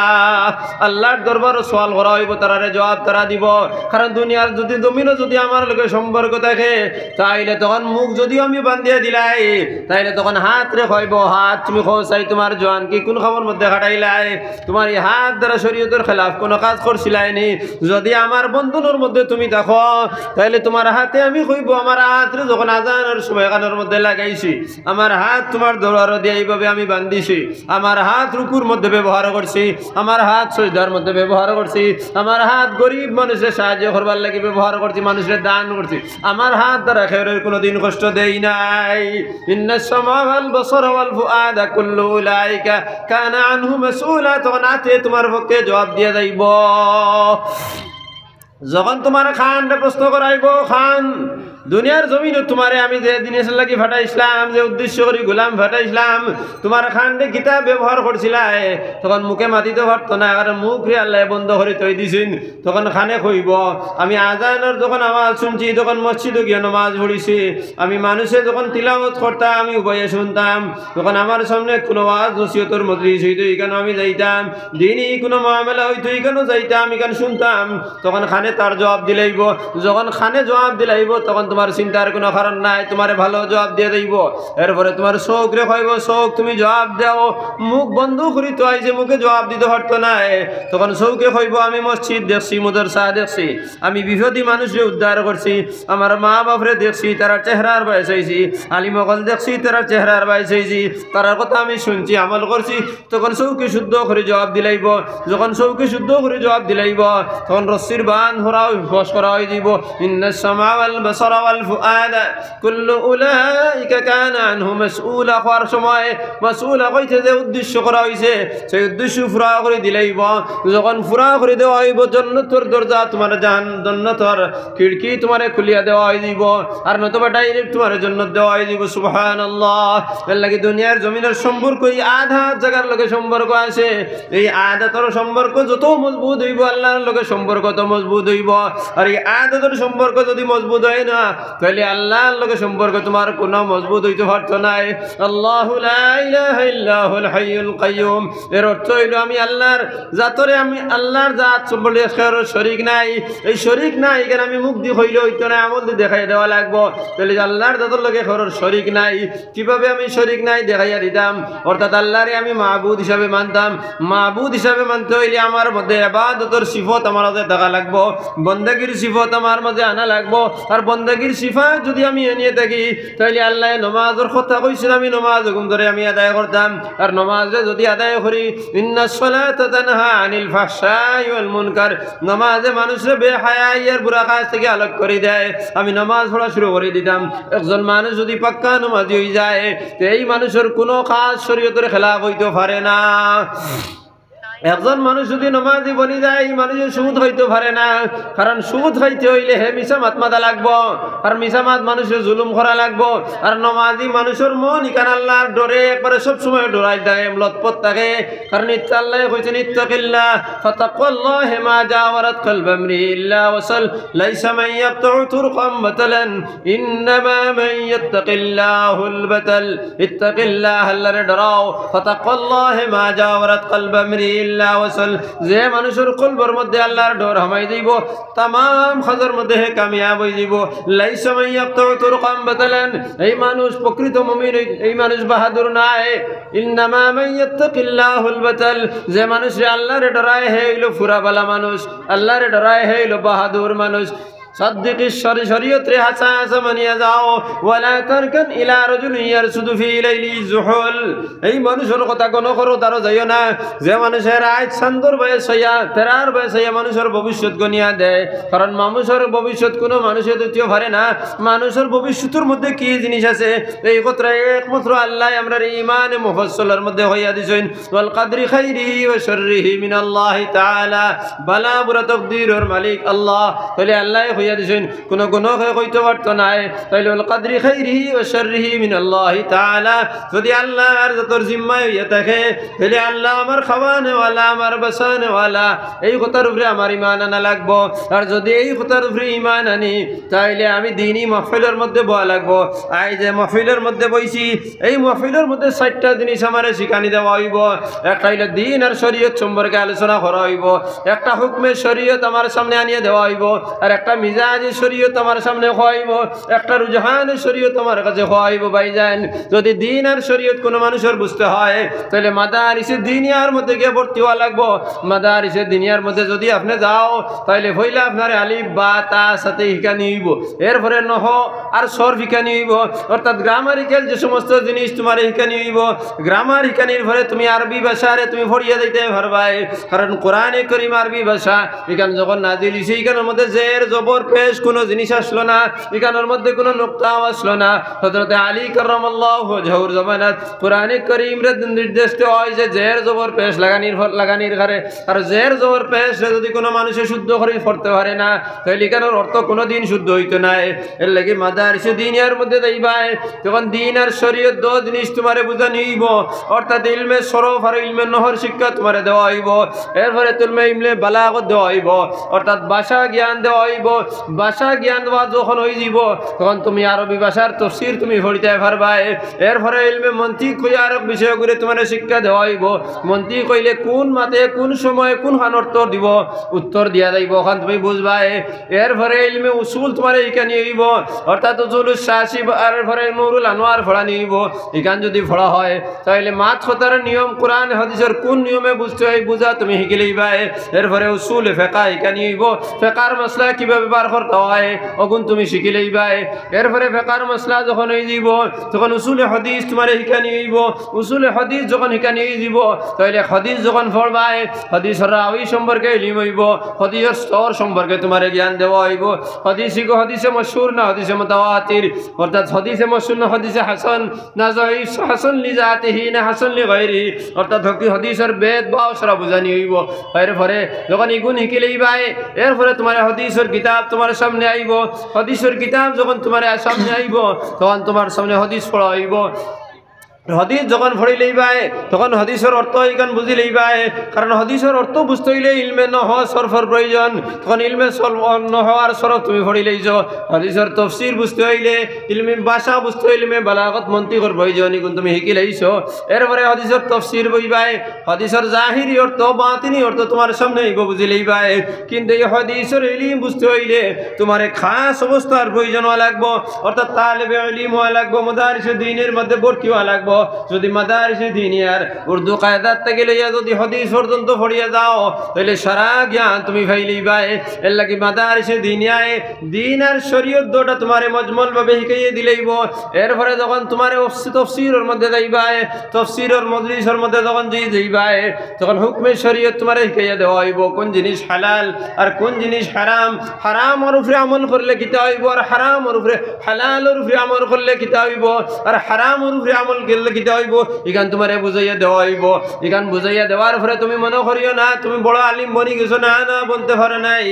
আল্লার দরবারো সওয়াল করা অইবো, তারারে জওয়াব তারা দিবো। কারণ দুনিয়ার যুদি, জমিনো যুদি আমার লগে সম্পর্ক থাকে, তাইলে তখন মুখ যুদিও আমি বান্দিয়া দিলাই, তাইলে তখন হাতরে কইবো, "হাত, তুমি কও চাই তুমার জোয়ানকি কুন কামর মধ্যে কাটাইলায়? তুমার ই হাত দ্বারা শরীয়তর খেলাফ কুনু কাজ করছিলায়নি? যুদি আমার বন্ধনর মধ্যে তুমি থাকো, তাইলে তুমার হাতে আমি কইবো, আমার হাতরে যখন আজানর সময় কানর মধ্যে লাগাইছি, আমার হাত তুমার দরবারো দিয়া এইভাবে আমি বান্দিছি, আমার হাত রুকুর মধ্যে ব্যবহার করছি, আমার হাত সজদার মধ্যে ব্যবহার করছি, আমার হাত গরিব মানুষরে সাহায্য করবার লাগি ব্যবহার করছি, মানুষরে দান করছি, আমার হাত দ্বারা কেউরে কুনুদিন কষ্ট দেই নাই।" ইন্নাস সামআ ওয়াল বাসারা ওয়াল ফুআদা কুল্লু উলাইকা কানা আনহু মাসউলা। তখন হাতে তুমার পক্ষে জওয়াব দিয়া যাইবো। যখন তুমার কানরে প্রশ্ন করা অইবো, কান, দুনিয়ার জমিনো তুমারে আমি যে জিনিসর লাগি ফাটাইছলাম, যে উদ্দেশ্য করি গোলাম ফাটাইছলাম, তুমার কানরে কিতা ব্যবহার করছিলায়, তখন মুখে মাতিতো পারতো না, কারণ মুখরে আল্লায় বন্ধ করি থই দিছইন। তখন কানে কইবো, "আমি আজানর যখন আওয়াজ শুনছি, তখন মসজিদো গিয়া নমাজ পড়ছি, আমি মানুষে যখন তিলাওয়াত করতা, আমি উবাইয়া শুনতাম, তখন আমার সামনে কুনু ওয়াজ নসিহতর মজলিস অইতো, ইখানো আমি যাইতাম, দিনি কুনু মামলা অইতো, ইখানো যাইতাম, ইখান শুনতাম।" তখন কানে তার জওয়াব দিলাইবো। যখন কানে জওয়াব দিলাইবো, তখন তুমার চিন্তার কুনু কারণ নাই, তুমারে ভালো জওয়াব দিয়া যাইবো। এরপরে তুমার চউখরে কইবো, "চউখ, তুমি জওয়াব দেও।" মুখ বন্ধ করি তো আইছে, মুখে জওয়াব দিতো পারতো নায়। তখন চউখে কইবো, "আমি মসজিদ দেখছি, মাদ্রাসা দেখছি, আমি বিপদী মানুষরে উদ্ধার করছি, আমার মা বাপরে দেখছি, তারার চেহারার বায় চাইছি, আলিম অকল দেখছি, তারার চেহারার বায় চাইছি, তারার কথা আমি শুনছি, আমল করছি।" তখন চউখে শুদ্ধ করি জওয়াব দিলাইবো। যখন চউখে শুদ্ধ করি জওয়াব দিলাইবো, তখন রশির বান্ধ করা অই-, ফস করা অইযিবো। ইন্নাস সামআ ওয়াল বাসারা ওয়াল ফুআদা কুল্লু উলাইকা কানা আনহু মাসউলা। কওয়ার সময় মাসউলা কইতে যে উদ্দেশ্য করা অইছে, সেই উদ্দেশ্য পুরা করি দিলাইবো। যখন পুরা করি দেওয়া অইবো, জন্নতর দরজা তুমার জাহান-, জন্নতর খিড়কি তুমারে খুলিয়া দেওয়া অইযিবো, আর নতুবা direct তুমারে জন্নত দেওয়া অইযিবো। সুবহানাল্লাহ। এরলাগি দুনিয়ার জমিনর সম্পর্ক, ই আধা জাগার লগে সম্পর্ক আছে। ই আদাতর সম্পর্ক যত মজবুত অইবো, আল্লার লগে সম্পর্ক তত মজবুত অইবো। আর ই আদাতর সম্পর্ক যুদি মজবুত অয় না, তাইলে আল্লার লগে সম্পর্ক তুমার কুনু মজবুত অইতো পারতো নায়। আল্লাহু লা ইলাহা ইল্লা হুয়াল হাইয়ুল কাইয়ুম। এর অর্থ অইলো, আমি আল্লার জাতরে, আমি আল্লার জাত সম্বন্ধে কেউর শরিক নাই। এই শরিক নাই, ইখান আমি মুখদি কইলে অইতো নায়, আমলদি দেখাইয়া দেওয়া লাগবো। তাইলে আল্লার জাতর লগে কেউর শরিক নাই। কিভাবে আমি শরিক নাই দেখাইয়া দিতাম? অর্থাৎ আল্লারে আমি মাবুদ হিসাবে মানতাম। মাবুদ হিসাবে মানতে অইলে আমার মধ্যে ইবাদতর সিফত আমার মাঝে থাকা লাগবো, বন্দেগীর সিফত আমার মাঝে আনা লাগবো। আর বন্দেগীর সিফত যুদি আমি আনিয়া থাকি, তাইলে আল্লায় নমাজর কথা কইছইন, আমি নমাজ অগুন ধরে আমি আদায় করতাম। আর নমাজরে যুদি আদায় করি, ইন্নাস সালাতা তানহা আনিল ফাহশাই ওয়াল মুনকার, নমাজে মানুষরে বেহায়াই আর বুরা কাজ থাকি আলাগ করি দেয়। আমি নমাজ পড়া শুরু করি দিতাম। একজন মানুষ যুদি পাক্কা নমাজি অইযায়, তে এই মানুষর কুনু কাজ শরিয়তর খেলাফ অইতো পারে না। একজন মানুষ যুদি নমাজি বনি যায়, এই মানুষে সুদ খাইতো পারে না, কারণ সুদ খাইতে অইলে হে মিছা মাত মাতা লাগবো, আর মিছা মাত মানুষরে জুলুম করা লাগবো। আর নমাজি মানুষর মন ইখান আল্লার ডরে একবারে সব সময় ডরাই, দায়েম লতপত থাকে। কারণ ইত্তা আল্লায় কইছইন, "ইত্তাকিল্লাহ, ফাতাকওয়াল্লাহি মা জাওয়ারাত কালবা ইমরিইন ইল্লা ওয়াসাল, লাইসা মান ইয়াকতাউ তুরকান বাতালান, ইন্নামা মান ইয়াত্তাকিল্লাহুল বাতাল।" ইত্তাকিল্লাহ, আল্লারে ডরাও। ফাতাকওয়াল্লাহি মা জাওয়ারাত কালবা ইমরিইন ইল্লা ওয়াসাল। যে মানুষর কলবর মধ্যে আল্লার ডর হামাই যাইবো, তামাম কাজর মধ্যে হে কামিয়াব অইযিবো। লাইসা মান ইয়াকতাউ তুরকান বাতালান। এই মানুষ প্রকৃত মুমিন, এই, এই মানুষ বাহাদুর নায়। ইন্নামা মান ইয়াত্তাকিল্লাহুল বাতাল। যে মানুষে আল্লারে ডরায়, হে অইলো পুরা ভালা মানুষ। আল্লারে ডরায়, হে অইলো বাহাদুর মানুষ। সাদ্দিকি শরি-, শরিয়তরে হাছা হাছা মানিয়া যাও। ওয়ালা তারকান ইলা রাজুলিন ইয়ারসুদু ফি লাইলি জুহুল। এই মানুষর কথা গণ করো, তারও যাইও না। যে মানুষে রাইত চান্দর বায় চাইয়া, তেরার বায় চাইয়া মানুষর ভবিষ্যৎ গনিয়া দেয়, কারণ মানুষর ভবিষ্যৎ কুনু মানুষে দিতেও পারে না। মানুষর ভবিষ্যতর মধ্যে কি জিনিস আছে, এই কথাটা একমাত্র আল্লায় আমরারে ইমানে মুফাসসালর মধ্যে কইয়া দিছইন। ওয়াল কাদরি খাইরিহি ওয়া শাররিহি মিনাল্লাহি তাআলা। ভালা বুরা তকদিরর মালিক আল্লাহ। তাইলে আল্লায় দিয়া দিছইন, কোনো গুণকে কইতে পারতো নায়। তাইলে ওয়াল কাদরি খাইরিহি ওয়া শাররিহি মিনাল্লাহি তাআলা। যদি আল্লাহর যতর জিম্মায় হইয়া থাকে, তাইলে আল্লাহ আমার খাওয়ানেওয়ালা, আমার বাঁচানেওয়ালা, এই কথার উপরে আমার ইমান আনা লাগবো। আর যদি এই কথার উপরে ইমান আনি, তাইলে আমি দিনই মাহফিলর মধ্যে বওয়া লাগবো। আইজ যে মাহফিলর মধ্যে বইছি, এই মাহফিলর মধ্যে চাইরটা জিনিস আমারে শিখানি দেওয়া অইবো। একটা অইলো দিন আর শরীয়ত সম্পর্কে আলোচনা করা অইবো, একটা হুকমে শরীয়ত আমার সামনে আনিয়া দেওয়া অইবো, আর একটা মিজাজি শরীয়ত আমার সামনে কওয়া অইবো, একটা রুজহানি শরীয়ত আমার কাছে কওয়া অইবো। ভাইজান, যদি দিন আর শরীয়ত কোনো মানুষর বুঝতে হয়, তাইলে মাদারিসে দিনিয়ার মধ্যে গিয়া ভর্তি হওয়া লাগবো। মাদারিসে দিনিয়ার মধ্যে যদি আপনে যাও, তাইলে পয়লা আপনারে আলিফ, বা, তা সাথে শিখানি অইবো, এরপরে নহও আর সরফ শিখানি অইবো, অর্থাৎ গ্রামারিক্যাল যে সমস্ত জিনিস তুমারে শিখানি অইবো। গ্রামার শিখানির পরে তুমি আরবি ভাষারে তুমি পড়িয়া যাইতে পারবায়, কারণ কোরআনে করিম আরবি ভাষা। ইখান যখন নাজিল অইছে, ইখানর মধ্যে জের, জবর, পেশ কোনো জিনিস আসলো না, ইখানর মধ্যে কোনো নুক্তাও আসলো না। হযরতে আলী কাররামাল্লাহু ওয়াজহুর জমানাত কোরআনে করিমরে নির্দেশ দেওয়া অইছে জের, জবর, পেশ লাগানির ফ-, লাগানির কারে। আর জের, জবর, পেশরে যদি কোনো মানুষে শুদ্ধ করি পড়তে পারে না, তাইলে ইখানর অর্থ কোনোদিন শুদ্ধ অইতো নায়। এরলাগি মাদারিসে দিনিয়ার মধ্যে যাইবায়, তখন দিন আর শরীয়ত দুই জিনিস তুমারে বুঝানি অইবো, অর্থাৎ ইলমে সরফ আর ইলমে নহওর শিক্ষা তুমারে দেওয়া অইবো। এরপরে তুমারে ইলমে বালাগত দেওয়া অইবো, অর্থাৎ ভাষা জ্ঞান দেওয়া অইবো। ভাষা জ্ঞান দেওয়া যখন অইযিবো, তখন তুমি আরবি ভাষার তফসির তুমি পড়িতায় পারবায়। এরপরে ইলমে মন্তিক কইয়া আরক বিষয়গুলি তুমারে শিক্ষা দেওয়া অইবো। মন্তিক কইলে কোন মাতে, কোন সময়, কোন খান অর্থ দিবো, উত্তর দিয়া যাইবো, অখান তুমি বুঝবায়। এরপরে ইলমে উসুল তুমারে শিখানি অইবো, অর্থাৎ উসুলুস শাসি, আর এরপরে নুরুল আনোয়ার পড়ানি অইবো। ইখান যদি পড়া হয়, তাইলে মাত কথার নিয়ম, কোরআন হাদিসর কোন নিয়মে বুঝতে হয়, বুঝা তুমি শিখি লইবায়। এরপরে উসুলে ফেকা শিখানি অইবো, ফেকার মাসলা কিভাবে বার করতে হয়, অগুন তুমি শিখি লইবায়। এরপরে ফেকার মাসলা যখন অইযিবো, তখন উসুলে হাদিস তুমারে শিখানি অইবো। উসুলে হাদিস যখন শিখানি অইযিবো, তাইলে হাদিস যখন পড়বায়, হাদিসর রাওয়ি সম্পর্কে ইলিম অইবো, হাদিসর স্তর সম্পর্কে তুমারে জ্ঞান দেওয়া অইবো। হাদিস ইগু হাদিসে মশহুর না হাদিসে মুতাওয়াতির, অর্থাৎ হাদিসে মশহুর না হাদিসে হাসান, না জয়ীফ, হাসান লিজাতিহি না হাসান লিগাইরিহি, অর্থাৎ হকি হাদিসর বেদ বা অসরা বুঝানি অইবো। এরপরে যখন ইগুন শিখি লইবায়, এরপরে তুমারে হাদিসর কিতাব তুমার সামনে আইবো। হাদিসর কিতাব যখন তুমার সামনে আইবো, তখন তুমার সামনে হাদিস পড়া অইবো। হাদিস যখন পড়ি লইবায়, তখন হাদিসর অর্থ ইখান বুঝি লইবায়, কারণ হাদিসর অর্থ বুঝতে অইলে ইলমে নহও সরফর প্রয়োজন। তখন ইলমে সল-, নহও আর সরফ তুমি পড়ি লইছো। হাদিসর তফসির বুঝতে অইলে, ইলমে ভাষা বুঝতে অইলে, ইলমে বালাগত মন্তিকর প্রয়োজন, ইগুন তুমি শিখি লইছো। এরপরে হাদিসর তফসির বইবায়, হাদিসর জাহিরি অর্থ, বাতিনি অর্থ তুমার সামনে আইবো, বুঝি লইবায়। কিন্তু এই হাদিসর ইলিম বুঝতে অইলে তুমারে খাস অবস্থার প্রয়োজন অওয়া লাগবো, অর্থাৎ তালেবে ইলিম অওয়া লাগবো, মাদারিসে দিনের মধ্যে ভর্তি অওয়া লাগবো। যদি মাদারিসে দিনিয়ার উর্দু কায়দাত থাকি লইয়া যদি হাদিস পর্যন্ত পড়িয়া যাও, তাইলে সারা জ্ঞান তুমি পাইলিবায়। এরলাগি মাদারিসে দিনিয়ায় দিন আর শরীয়ত দুটা তুমারে মজমল ভাবে শিখাইয়া দিলাইবো। এরপরে যখন তুমারে অফসি-, তফসিরর মধ্যে যাইবায়, তফসিরর মজলিসর মধ্যে যখন যাই-, যাইবায়, তখন হুকমে শরীয়ত তুমারে শিখাইয়া দেওয়া অইবো, কোন জিনিস হালাল আর কোন জিনিস হারাম। হারামর উপরে আমল করলে কিতা অইবো, আর হারামর উপরে, হালালর উপরে আমল করলে কিতা অইবো, আর হারামর উপরে আমল করলে কিতা অইবো, ইখান তুমারে বুঝাইয়া দেওয়া অইবো। ইখান বুঝাইয়া দেওয়ার পরে তুমি মনো করিও না তুমি বড় আলিম বনি গেছো, না, না, বনতে পারো নাই।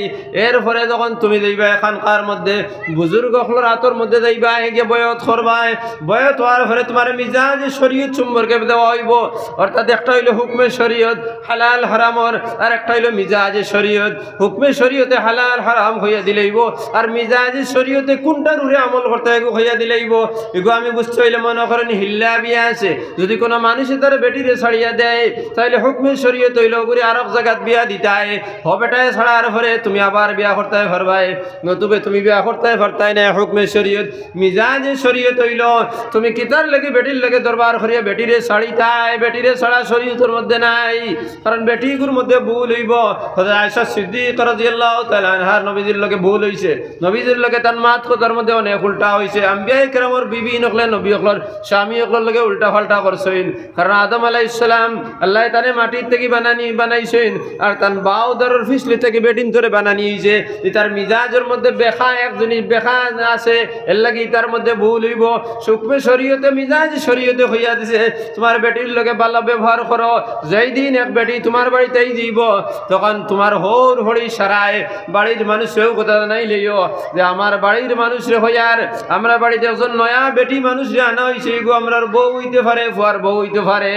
এরপরে যখন তুমি যাইবায় খানকার মধ্যে, বুজুর্গ অকলর আতর মধ্যে যাইবায়, গিয়া বয়াত করবায়, বয়াত অওয়ার পরে তুমারে মিজাজে শরীয়ত সম্পর্কে দেওয়া অইবো, অর্থাৎ একটা অইলো হুকমে শরীয়ত হালাল হারামর, আর একটা অইলো মিজাজে শরীয়ত। হুকমে শরীয়তে হালাল হারাম কইয়া দিলাইবো, আর মিজাজে শরীয়তে কুনটার উপরে আমল করতে অয়, ইগু কইয়া দিলাইবো। ইগু আমি বুঝতে অইলে মনো করেন হিল্লা বিয়া আছে, যদি কোনো মানুষে তার বেটিরে ছাড়িয়া দেয়, তাইলে হুকমে শরীয়ত অইলো ওগুরে আরক জাগাত বিয়া দিতায়। হ বেটায় ছাড়ার পরে তুমি আবার বিয়া করতে পারবায়, নতুবা তুমি বিয়া করতে পারতায় না। হুকমে শরীয়ত, মিজাজে শরীয়ত অইলো তুমি কিতার লাগি বেটির লগে দরবার করিয়া বেটিরে ছাড়িতায়, বেটিরে ছাড়া শরীয়তর মধ্যে নাই। কারণ বেটিগুর মধ্যে ভুল অইবো। হযরত আয়েশা সিদ্দিকা রাদিয়াল্লাহু তাআলা আনহার নবীজির লগে ভুল অইছে, নবীজির লগে তান মাত কথার মধ্যে অনেক উল্টা অইছে। আম্বিয়ায়ে কেরামর বিবি অকলে নবী অকলর স্বামী অকলর লগে উল্টা পাল্টা করছইন। কারণ আদম আলাইহিস সালাম আল্লায় তারে মাটির থাকি বানানি, বানাইছইন, আর তান বাউ দরর ফিছলি থাকি বেটিন্তরে বানানি অইছে। ইতার মিজাজর মধ্যে বেখা এক জিনিস বেখা আছে, এরলাগি ইতার মধ্যে ভুল অইবো। হুকমে শরীয়তে, মিজাজ শরীয়তে কইয়া দিছে, তুমার বেটির লগে ভালা ব্যবহার করো। যেই দিন এক বেটি তুমার বাড়িত আইযিবো, তখন তুমার হউর হড়ি সারায় বাড়ির মানুষরেও কথা জানাইলাইও যে, "আমার বাড়ির মানুষরে কইয়ার, আমরার বাড়িত একজন নয়া বেটি মানুষরে আনা অইছে, ইগু আমরার বউ অইতে পারে, ফুয়ার বউ অইতে পারে।"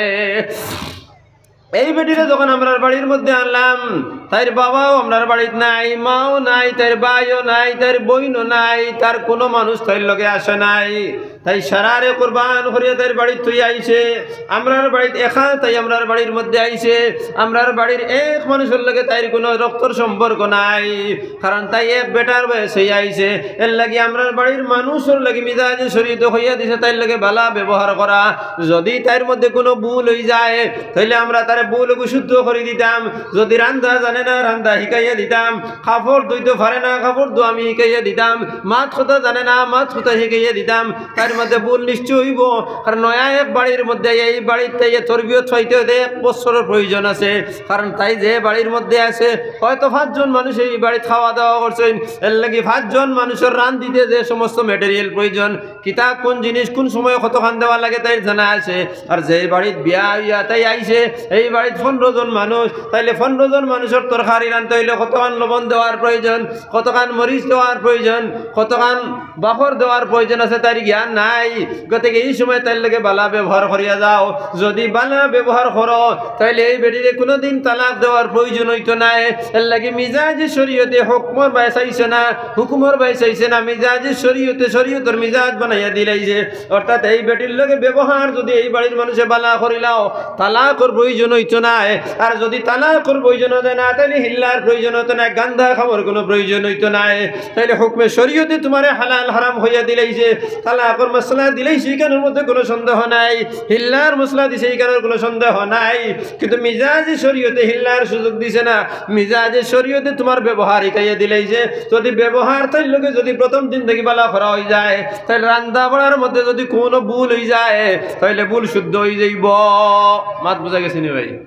এই বেটিরে যখন আমরার বাড়ির মধ্যে আনলাম, তাইর বাবাও আমরার বাড়িত নাই, মাও নাই, তাইর ভাইও নাই, তাইর বইনও নাই, তার কুনু মানুষ তাইর লগে আসে নাই। তাই সারারে কুরবান করিয়া তাইর বাড়িত থইয়া আইছে, আমরার বাড়িত একা, তাই আমরার বাড়ির মধ্যে আইছে, আমরার বাড়ির এক মানুষর লগে তাইর কুনু রক্তর সম্পর্ক নাই। কারণ তাই এক বেটার বয়সে আইছে, এরলাগি আমরার বাড়ির মানুষর লাগি মিজাজে শরীয়তে কইয়া দিছে তাইর লগে ভালা ব্যবহার করা। যদি তাইর মধ্যে কুনু ভুল অইযায়, তাইলে আমরা তারে ভুলগু শুদ্ধ করি দিতাম। যদি রান্দা জানে না, রান্দা হিকাইয়া দিতাম। কাপড় ধুইতো পারে না, কাপড় ধোয়া আমি হিকাইয়া দিতাম। মাত কথা জানে না, মাত কথা হিকাইয়া দিতাম। তাইর মধ্যে ভুল নিশ্চয় অইবো, কারণ নয়া এক বাড়ির মধ্যে এই বাড়িত তাইয়ে তরবিয়ত পাইতে অইতে এক বছরর প্রয়োজন আছে। কারণ তাই যে বাড়ির মধ্যে আছে, হয়তো পাঁচজন মানুষ এই বাড়িত খাওয়া দাওয়া করছইন, এরলাগি পাঁচজন মানুষর রান্দিতে যে সমস্ত material প্রয়োজন, কিতা কুন জিনিস কুন সময় কতখান দেওয়া লাগে তাইর জানা আছে। আর যে বাড়িত বিয়া অইয়া তাই আইছে, এই বাড়িত পনরো জন মানুষ, তাইলে পনরো জন মানুষর তরকারি রানতে অইলে কতখান লবণ দেওয়ার প্রয়োজন, কতখান মরিচ দেওয়ার প্রয়োজন, কতখান বাখর দেওয়ার প্রয়োজন আছে, তাইর জ্ঞান নাই। গতিকে এই সময় তাইর লগে ভালা ব্যবহার করিয়া যাও। যদি ভালা ব্যবহার করো, তাইলে এই বেটিরে কুনুদিন তালাক দেওয়ার প্রয়োজন অইতো নায়। এরলাগি মিজাজে শরীয়তে হুকমর বায় চাইছে না, হুকুমর বায় চাইছে না, মিজাজে শরীয়তে শরীয়তর মিজাজ বানাইয়া দিলাইছে। অর্থাৎ এই বেটির লগে ব্যবহার যদি এই বাড়ির মানুষে ভালা করিলাও, তালাকর প্রয়োজন অইতো নায়। আর যদি তালাকর প্রয়োজন অইতো না, তাইলে হিল্লার প্রয়োজন অইতো নায়, গান্দা কামর কুনু প্রয়োজন অইতো নায়। তাইলে হুকমে শরীয়তে তুমারে হালাল হারাম কইয়া দিলাইছে, তালাকর মাসলা দিলাইছে, ইখানর মধ্যে কুনু সন্দেহ নাই, হিল্লার মাসলা দিছে, ইখানর কুনু সন্দেহ নাই। কিন্তু মিজাজে শরীয়তে হিল্লার সুযোগ দিছে না, মিজাজে শরীয়তে তুমার ব্যবহার হিকাইয়া দিলাইছে। যদি ব্যবহার তাইর লগে যদি প্রথম দিন থাকি ভালা করা অইযায়, তাইলে রান্দা বাড়ার মধ্যে যদি কুনু ভুল অইযায়, তাইলে ভুল শুদ্ধ অইযাইবো। মাত বুঝা গেছে নি ভাই?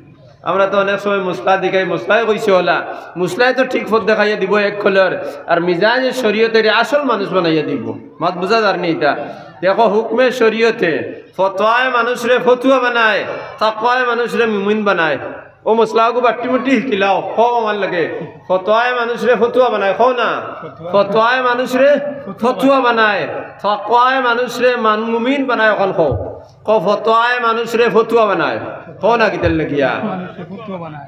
আমরা তো অনেক সময় মাসলা দেখাই, মাসলায় কইছে অলা, মাসলায় তো ঠিক পথ দেখাইয়া দিবো এক কলর, আর মিজাজে শরীয়তরে আসল মানুষ বানাইয়া দিবো। মাত বুঝা যার নি ইতা? দেখো, হুকমে শরীয়তে ফতোয়ায় মানুষরে ফতুয়া বানায়, তাকওয়ায় মানুষরে মুমিন বানায়। অউ মাসলাগু বাট্টি মুট্টি হিকিলাও, কও আমার লগে। ফতোয়ায় মানুষরে ফতুয়া বানায়, কও না? ফতোয়ায় মানুষরে ফতুয়া বানায়, তাকওয়ায় মানুষরে মান-, মুমিন বানায়, অখন কও। কও, ফতোয়ায় মানুষরে ফতুয়া বানায়। কও না কিতার লাগিয়া?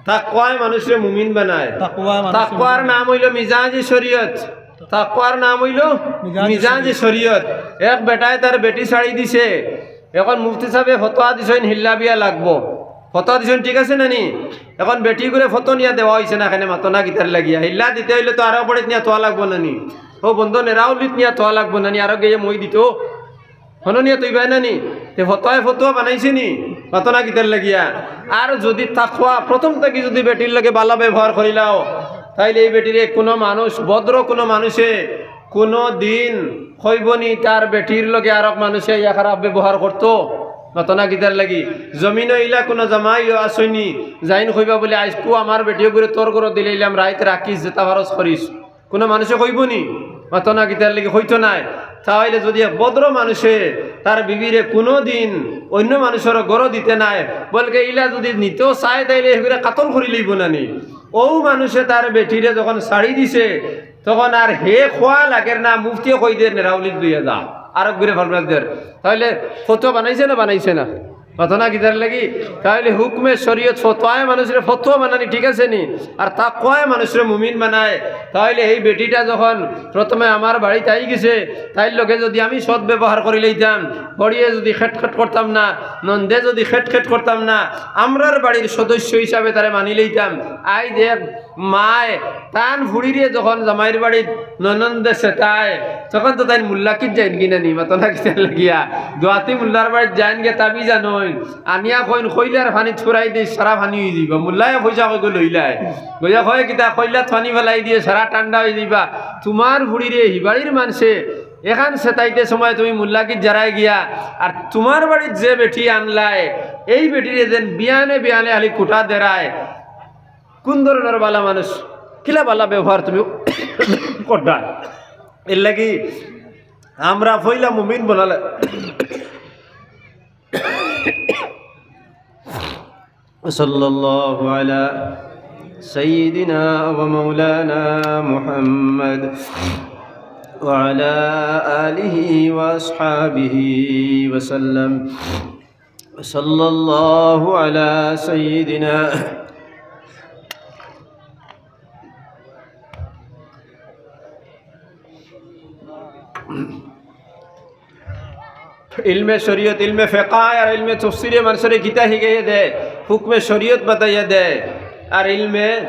তাকওয়ায় মানুষরে মুমিন বানায়। তাকওয়ার নাম অইলো মিজাজে শরীয়ত। তাকওয়ার নাম অইলো মিজাজে শরীয়ত। এক বেটায় তার বেটি ছাড়ি দিছে, অখন মুফতি সাবে ফতোয়া দিছইন হিল্লা বিয়া লাগবো। ফতোয়া দিছইন, ঠিক আছে না নি? অখন বেটিগুরে ফতোয়া নিয়া দেওয়া অইছে না, কেনে মাতো না কিতার লাগিয়া? হিল্লা দিতে অইলে তো আরো বাড়িত নিয়া থওয়া লাগবো না নি? অউ বন্দো নেরাউলিত নিয়া থওয়া লাগবো না নি? আরো গিয়া মই দিতো। হনো নিয়া থইবায় না নি? তে ফতোয়ায় ফতুয়া বানাইছে নি? মাতো না কিতার লাগিয়া? আর যদি তাকওয়া প্রথম থাকি যদি বেটির লগে ভালা ব্যবহার করিলাও, তাইলে এই বেটিরে কুনু মানুষ, ভদ্র কুনু মানুষে কুনুদিন কইবো নি তার বেটির লগে আরক মানুষে ইয়া খারাপ ব্যবহার করতো? মাতো না কিতার লাগি? জমিনো ইলা কুনু জামাইও আছইন নি, যাইন কইবা বুলে, "আইজকু আমার বেটিগুরে তোর ঘরো দিলাইলাম, রাইত রাখিস, যেতা পারস করিস।" কুনু মানুষে কইবো নি? মাতো না কিতার লাগি? কইতো নায়। তাইলে যদি এক ভদ্র মানুষে তার বিবিরে কুনুদিন অইন্য মানুষর ঘরো দিতে নায়, বলকে ইলা যদি নিতেও চায়, তাইলে হিগুরে কাতল করিলাইবো না নি? অউ মানুষে তার বেটিরে যখন ছাড়ি দিছে, তখন আর হে কওয়া লাগের না, মুফতিয়ে কই দের, নেরাউলিত লইয়া যা, আরক ঘরে ফরমাস দের। তাইলে ফতোয়া বানাইছে না, বানাইছে না? মাতো না কিতার লাগি? তাইলে হুকমে শরীয়ত ফতোয়ায় মানুষরে ফতোয়া বানানি ঠিক আছে নি? আর তাকওয়ায় মানুষরে মুমিন বানায়। তাইলে এই বেটিটা যখন প্রথমে আমার বাড়িত আই গেছে, তাইর লগে যদি আমি সৎ ব্যবহার করিলাইতাম, হড়িয়ে যদি খেটখেট করতাম না, নন্দে যদি খেটখেট করতাম না, আমরার বাড়ির সদস্য হিসাবে তারে মানিলাইতাম। আইজ এক মায় তান ফুড়িরে যখন জামাইর বাড়িত ননন্দে সেতায়, তখন তো তাইন মুল্লাকিত যাইন গি না নি, মাতো না কিতার লাগিয়া? দুয়াতি মুল্লার বাড়িত যাইন গিয়া তাবিজ আনইন, আনিয়া কইন, "কইলার পানিত ফুরাই দেইস, সারা পানি অইযিবা।" মুল্লায় পয়সা কইগু লইলায়, লইয়া কয় কিতা, "কইলাত পানি ফালাই দিয়া সারা ঠান্ডা অইযিবা।" তুমার ফুড়িরে হি বাড়ির মানষে এখান সেতাইতে সময় তুমি মুল্লাগিত যারায় গিয়া, আর তুমার বাড়িত যে বেটি আনলায়, এই বেটিরে যেন বিয়ানে বিয়ানে খালি কুটা দেরায়, কুন ধরনর বালা মানুষ, কিলা বালা ব্যবহার তুমি কররায়? এরলাগি আমরা পয়লা মুমিন বনালে وصلى الله على سيدنا ومولانا محمد وعلى آله وأصحابه وسلم. وصلى الله على سيدنا ইলমে শরীয়ত, ইলমে ফিকহ আর ইলমে তাফসীরে মানষরে কিতা হিকাইয়া দেয়, হুকমে শরীয়ত বাতাইয়া দেয়। আর ইলমে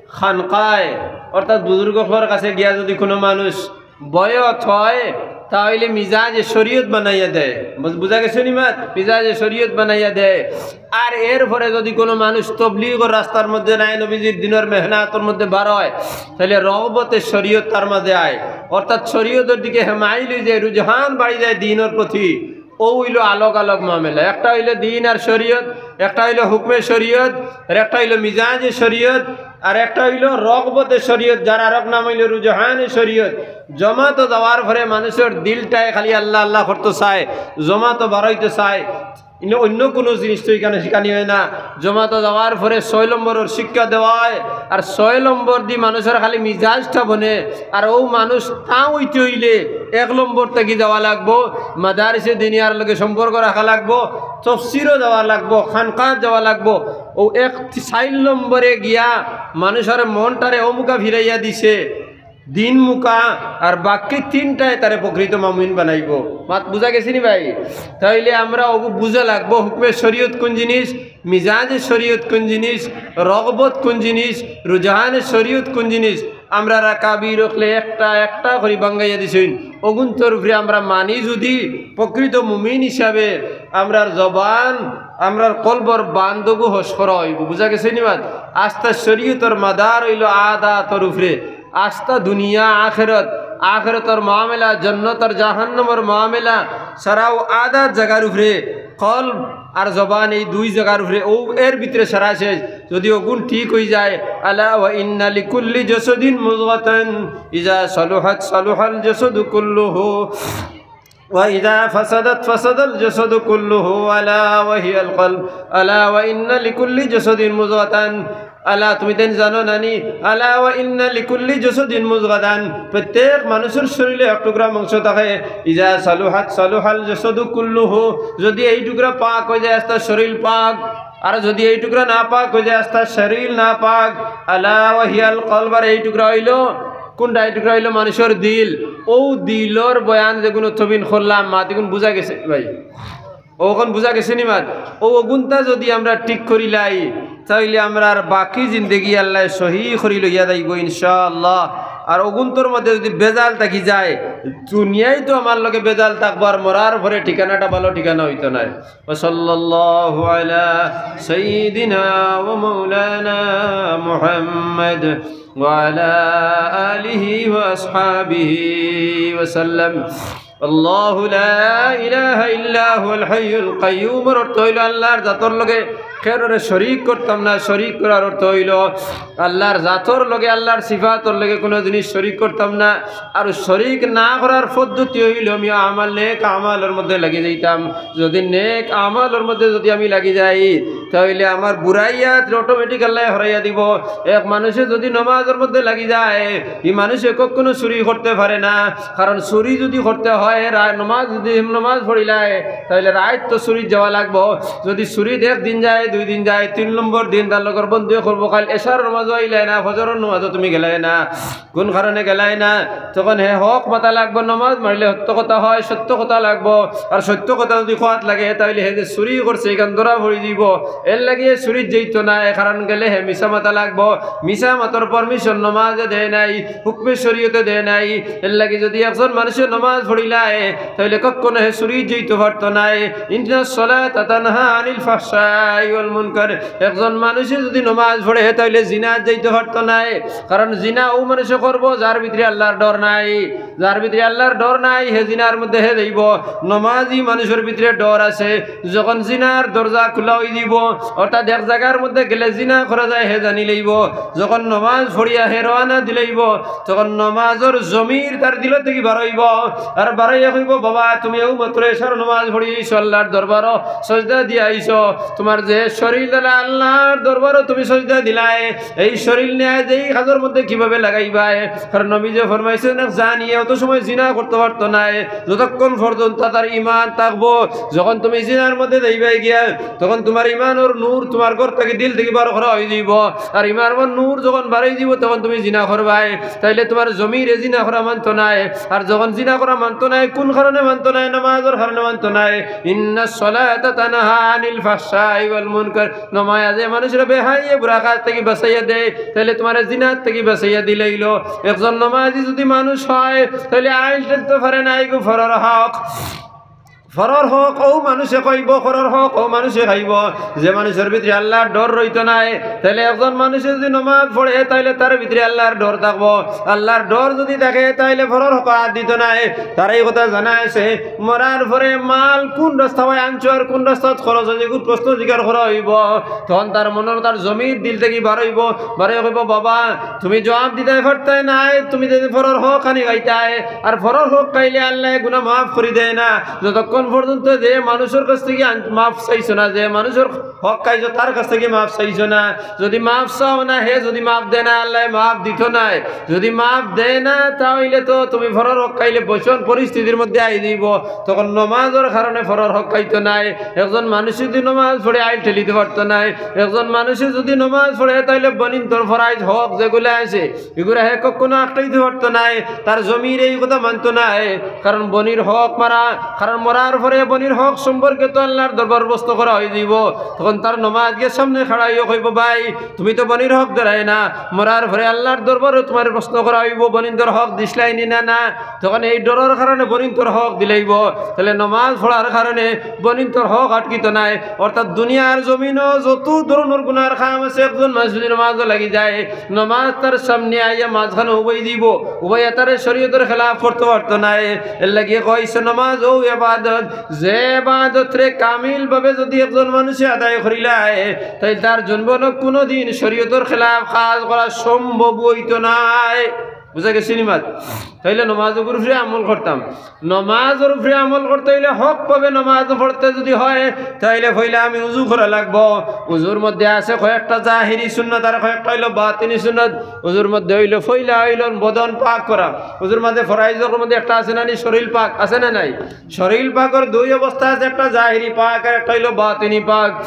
খানকায়, অর্থাৎ বুজুর্গ অকলর কাছে গিয়া যুদি কুনু মানুষ বয়ত অয়, তা অইলে মিজাজে শরীয়ত বানাইয়া দেয়। বুজ-, বুজা গেছে নি মাত? মিজাজে শরীয়ত বানাইয়া দেয়। আর এরপরে যুদি কুনু মানুষ তবলিগর রাস্তার মধ্যে নাই, নবীজির দিনর মেহনতর মধ্যে বার অয়, তাইলে রগবতে শরীয়ত তার মাঝে আয়, অর্থাৎ শরীয়তর দিকে হে মাইল অই যায়, রুঝান বাড়ি যায় দিনর প্রতি। অউ অইলো আলগ আলগ মামলা, একটা অইলো দিন আর শরীয়ত, একটা অইলো হুকমে শরীয়ত, আর একটা অইলো মিজাজে শরীয়ত, আর একটা অইলো রগবতে শরীয়ত, যার আরক নাম অইলো রুঝানে শরীয়ত। জমাতো যাওয়ার পরে মানুষর দিলটায় খালি আল্লাহ আল্লাহ করতো চায়, জমাতো বারইতো চায়, ইনো অইন্য কুনু জিনিস তো ইখানো শিখানি অয় না। জমাতো যাওয়ার পরে ছয় নম্বরর শিক্ষা দেওয়া অয়, আর ছয় নম্বর দি মানুষর খালি মিজাজটা বনে। আর অউ মানুষ তা অইতে অইলে এক নম্বর থাকি যাওয়া লাগবো, মাদারিসে দিনিয়ার লগে সম্পর্ক রাখা লাগবো, তফসিরো যাওয়া লাগবো, খানকাত যাওয়া লাগবো। অউ এক, চাইর নম্বরে গিয়া মানুষর মনটারে অমুকা ফিরাইয়া দিছে, দিন মুকা, আর বাকি তিনটায় তারে প্রকৃত মুমিন বানাইবো। মাত বুজা গেছে নি ভাই? তাইলে আমরা অগু বুজা লাগবো, হুকমে শরীয়ত কুন জিনিস, মিজাজে শরীয়ত কুন জিনিস, রগবত কুন জিনিস, রুঝানে শরীয়ত কুন জিনিস। আমরার আকাবির অকলে একটা একটা করি বাঙ্গাইয়া দিছইন। অগুন্তর উপরে আমরা মানি যুদি প্রকৃত মুমিন হিসাবে, আমরার জবান, আমরার কলবর বান্দগু হস করা অইবো। বুজা গেছে নি মাত? আস্তা শরীয়তর মাদার অইলো আদাতর উপরে। আস্তা দুনিয়া আখেরাত, আখেরাতর মামলা, জন্নত আর জাহান্নামর মামলা, সারাউ আদাত জাগার উপরে, কলব আর জবান এই দুই জাগার উপরে, অউ এর ভিতরে সারা শেষ। যুদি অগুন ঠিক অই যায়, আলা ওয়া ইন্না লিকুল্লি জাসাদিন মুদগাতান, ইযা সালুহাত সালুহাল জাসাদু কুল্লুহু। وإذا فسدت فسد الجسد كله ألا وهي القلب ألا وإن لكل جسد مضغة। আলা, তুমি তাইন জানো না নি? আলা ওয়া ইন্না লিকুল্লি জাসাদিন মুদগাতান। প্রত্যেক মানুষর শরীরে এক টুকরা মাংস থাকে। ইযা সালুহাত সালুহাল জাসাদু কুল্লুহু। যুদি এই টুকরা পাক অই যায়, আস্তা শরীর পাক। আর যুদি এই টুকরা নাপাক অই যায়, আস্তা শরীর নাপাক। আলা ওয়া হিয়াল কলব, আর এই টুকরা অইলো কুনটা? এই টুকরা অইলো মানুষর দিল। অউ দিলর বয়ান যেগুন তবিন করলাম, মাতিগুন বুজা গেছে ভাই? অউ অখন বুজা গেছে নি মাত? অউ অগুনতা যুদি আমরা ঠিক করিলাই, তাইলে আমরার বাকি জিন্দেগি আল্লায় সহি করি লইয়া যাইবো ইনশাআল্লাহ। আর অগুন্তর মধ্যে যুদি বেজাল থাকি যায়, দুনিয়ায় তো আমার লগে বেজাল থাকবো, আর মরার পরে ঠিকানাটা ভালো ঠিকানা অইতো নায়। وصلى الله على سيدنا ومولانا محمد وعلى آله وأصحابه وسلم. الله لا إله إلا هو الحي القيوم। অর্থ অইলো আল্লাহর জাতর লগে কেউরে শরিক করতাম না। শরিক করার অর্থ অইলো আল্লাহর জাতর লগে, আল্লাহর সিফাতর লগে কুনু জিনিস শরিক করতাম না। আর শরিক না করার পদ্ধতি অইলো আমি আমল, নেক আমলর মধ্যে লাগি যাইতাম। যুদি নেক আমলর মধ্যে যুদি আমি লাগি যাই, তাইলে আমার বুরাইয়াত automatic আল্লায় হরাইয়া দিবো। এক মানুষে যুদি নমাজর মধ্যে লাগি যায়, ই মানুষে কখনো চুরি করতে পারে না। কারণ চুরি যুদি করতে হয়, রা-, নমাজ যুদি নমাজ পড়িলায়, তাইলে রাইত তো চুরিত যাওয়া লাগবো। যুদি চুরিত এক দিন যায়, দুই দিন যায়, তিন নম্বর দিন তার লগর বন্ধুয়ে করবো, "কাইল এশার নমাজও আইলায় না, ফজরর নমাজও তুমি গেলায় না।" কুন কারণে গেলায় না? তখন হে হক মাতা লাগবো, নমাজ মারলে সত্য কথা হয়, সত্য কথা লাগবো। আর সত্য কথা যুদি কওয়াত লাগে, তাইলে হে যে চুরি করছে, ইখান ধরা পড়ি দিবো। এরলাগি হে চুরিত যাইতো নায়, কারণ গেলে হে মিছা মাতা লাগবো। মিছা মাতর permission নমাজে দেয় নাই, হুকমে শরিয়তে দেয় নাই। এরলাগি যুদি একজন মানুষে নমাজ পড়িলায়, তাইলে কখনো হে চুরিত যাইতো পারতো নায়। ইন্নাস সালাতা তানহা আনিল ফাহশাই ওয়াল মুনকার। একজন মানুষে যুদি নমাজ পড়ে, তাইলে জিনাত যাইতো পারতো নায়, কারণ জিনা অউ মানুষে করবো যার ভিতরে আল্লাহর ডর নাই। যার ভিতরে আল্লাহর ডর নাই, হে জিনার মধ্যে হে যাইবো। নমাজি মানুষর ভিতরে ডর আছে, যখন জিনার দরজা খোলা অই যাইবো, অর্থাৎ এক জাগার মধ্যে গেলে জিনা করা যায়, হে জানি লাইবো। যখন নমাজ পড়িয়া হে রওয়ানা দিলাইবো, তখন নমাজর জমির তার দিল থাকি বারইবো, আর বারইয়া কইবো, "বাবা, তুমি অউ মাত্র এশার নমাজ পড়ি আইছো আল্লাহর দরবারো, সজদা দিয়া আইছো, তোমার যে শরীর দিলা আল্লাহর দরবারো তুমি সজদা দিলায়, এই শরীর নিয়া যেই কাজর মধ্যে কিভাবে লাগাইবায়?" কারণ নবীজি ফরমাইছইন, "এক জানিয়ে অত সময় জিনা করতো পারতো নায়, যতক্ষণ পর্যন্ত তার ইমান থাকবো। যখন তুমি জিনার মধ্যে যাইবায় গিয়া, তখন তোমার ইমানর নূর তোমার ঘর থাকি, দিল থাকি বার করা অই যাইবো, আর ইমানর নূর যখন বারই যাইবো, তখন তুমি জিনা করবায়। তাইলে তোমার জমিরে জিনা করা মানতো নায়। আর যখন জিনা করা মানতো নায়, কোন কারণে মানতো নায়? নমাজর কারণে মানতো নায়। ইন্নাস সালাতা তানহা আনিল ফাহশাই ওয়াল মুনকার।" নমাজে মানুষরে বেহাইয়ে বুরা কাজ থাকি বাঁচাইয়া দেয়, তাইলে তোমারে জিনার থাকি বাঁচাইয়া দিলাইলো। একজন নমাজি যদি মানুষ হয়, তাইলে আইল ঠেলতে পারে না, এগু পরর হক। পরর হক অউ মানুষে খাইবো, পরর হক অউ মানুষে খাইবো। যে মানুষর ভিতরে আল্লাহর ডর রইতো নায়, তাইলে একজন মানুষে যদি নমাজ পড়ে, তাইলে তার ভিতরে আল্লাহর ডর থাকবো। আল্লাহর ডর যদি থাকে, তাইলে পরর হক আত দিতো নায়। তার এই কথা জানা আছে, মরার পরে মাল কোন রাস্তা বায় আনছো আর কোন রাস্তাত খরচ অইছে, এগুর প্রশ্ন জিকার করা অইবো। তখন তার মনর, তার জমির দিল থাকি বারইবো, বারইয়া কইবো, "বাবা, তুমি জবাব দিতায় পারতায় নায়, তুমি যদি পরর হক খানি খাইতায়, আর পরর হক খাইলে আল্লায় গুনা মাফ করি দেয় না। যতক্ষণ পর্যন্ত যে মানুষর কাছ থাকি আন-, মাফ চাইছো না, যে মানুষর হক খাইছো, তার কাছ থাকি মাফ চাইছো না। যদি মাফ চাও না, হে যদি মাফ দেয় না, আল্লায় মাফ দিতো নায়। যদি মাফ দেয় না, তাইলে তো তুমি পরর হক খাইলে ভীষণ পরিস্থিতির মধ্যে আই যাইবো। তখন নমাজর কারণে পরর হক খাইতো নায়। একজন মানুষ যদি নমাজ পড়ে, আইল ঠেলিতে পারতো নায়। একজন মানুষে যদি নমাজ পড়ে, তাইলে বনিন্তর ফরাইজ হক যেগুলা আছে, এগুলা হে কখনো আটকাইতে পারতো নায়। তার জমির এই কথা মানতো নায়।" কারণ বনির হক মারা, কারণ মরার পরে বনির হক সম্পর্কে তো আল্লাহর দরবার প্রশ্ন করা অই যাইবো। তখন তার নমাজ গিয়া সামনে খাড়াইয়া কইবো, "ভাই, তুমি তো বনির হক দেরায় না, মরার পরে আল্লাহর দরবারো তোমারে প্রশ্ন করা অইবো, বনিন্তর হক দিছলায় নি না?" না, তখন এই ডরর কারণে বনিন্তর হক দিলাইবো। তাইলে নমাজ পড়ার কারণে বনিন্তর হক আটকিতো নায়। অর্থাৎ দুনিয়ার জমিনো যত ধরনর গুনার কাম আছে, একজন মানুষ যদি নমাজো লাগি যায়, নমাজ তার সামনে আইয়া মাঝখানো উবাই দিবো, উবাইয়া তারে শরীয়তর খেলাফ করতো পারতো নায়। এর লাগি কইছে নমাজ অউ ইবাদত, যে ইবাদতরে কামিল ভাবে যদি একজন মানুষে আদায় করিলায়, তাইলে তার জীবনো কুনুদিন শরীয়তর খেলাফ কাজ করা সম্ভব অইতো নায়। বুঝা গেছে নি মাত? তাইলে নমাজর উপরে আমল করতাম। নমাজর উপরে আমল করতে অইলে হক ভাবে নমাজ পড়তে যদি হয়, তাইলে পয়লা আমি উজু করা লাগবো। উজুর মধ্যে আছে কয়েকটা জাহিরি সুন্নত আর কয়েকটা অইলো বাতিনি সুন্নত। উজুর মধ্যে অইলো পয়লা অইলো বদন পাক করা। উজুর মধ্যে ফরাইজর মধ্যে একটা আছে না নি, শরীর পাক আছে না নাই? শরীর পাকর দুই অবস্থা আছে, একটা জাহিরি পাক আর একটা অইলো বাতিনি পাক।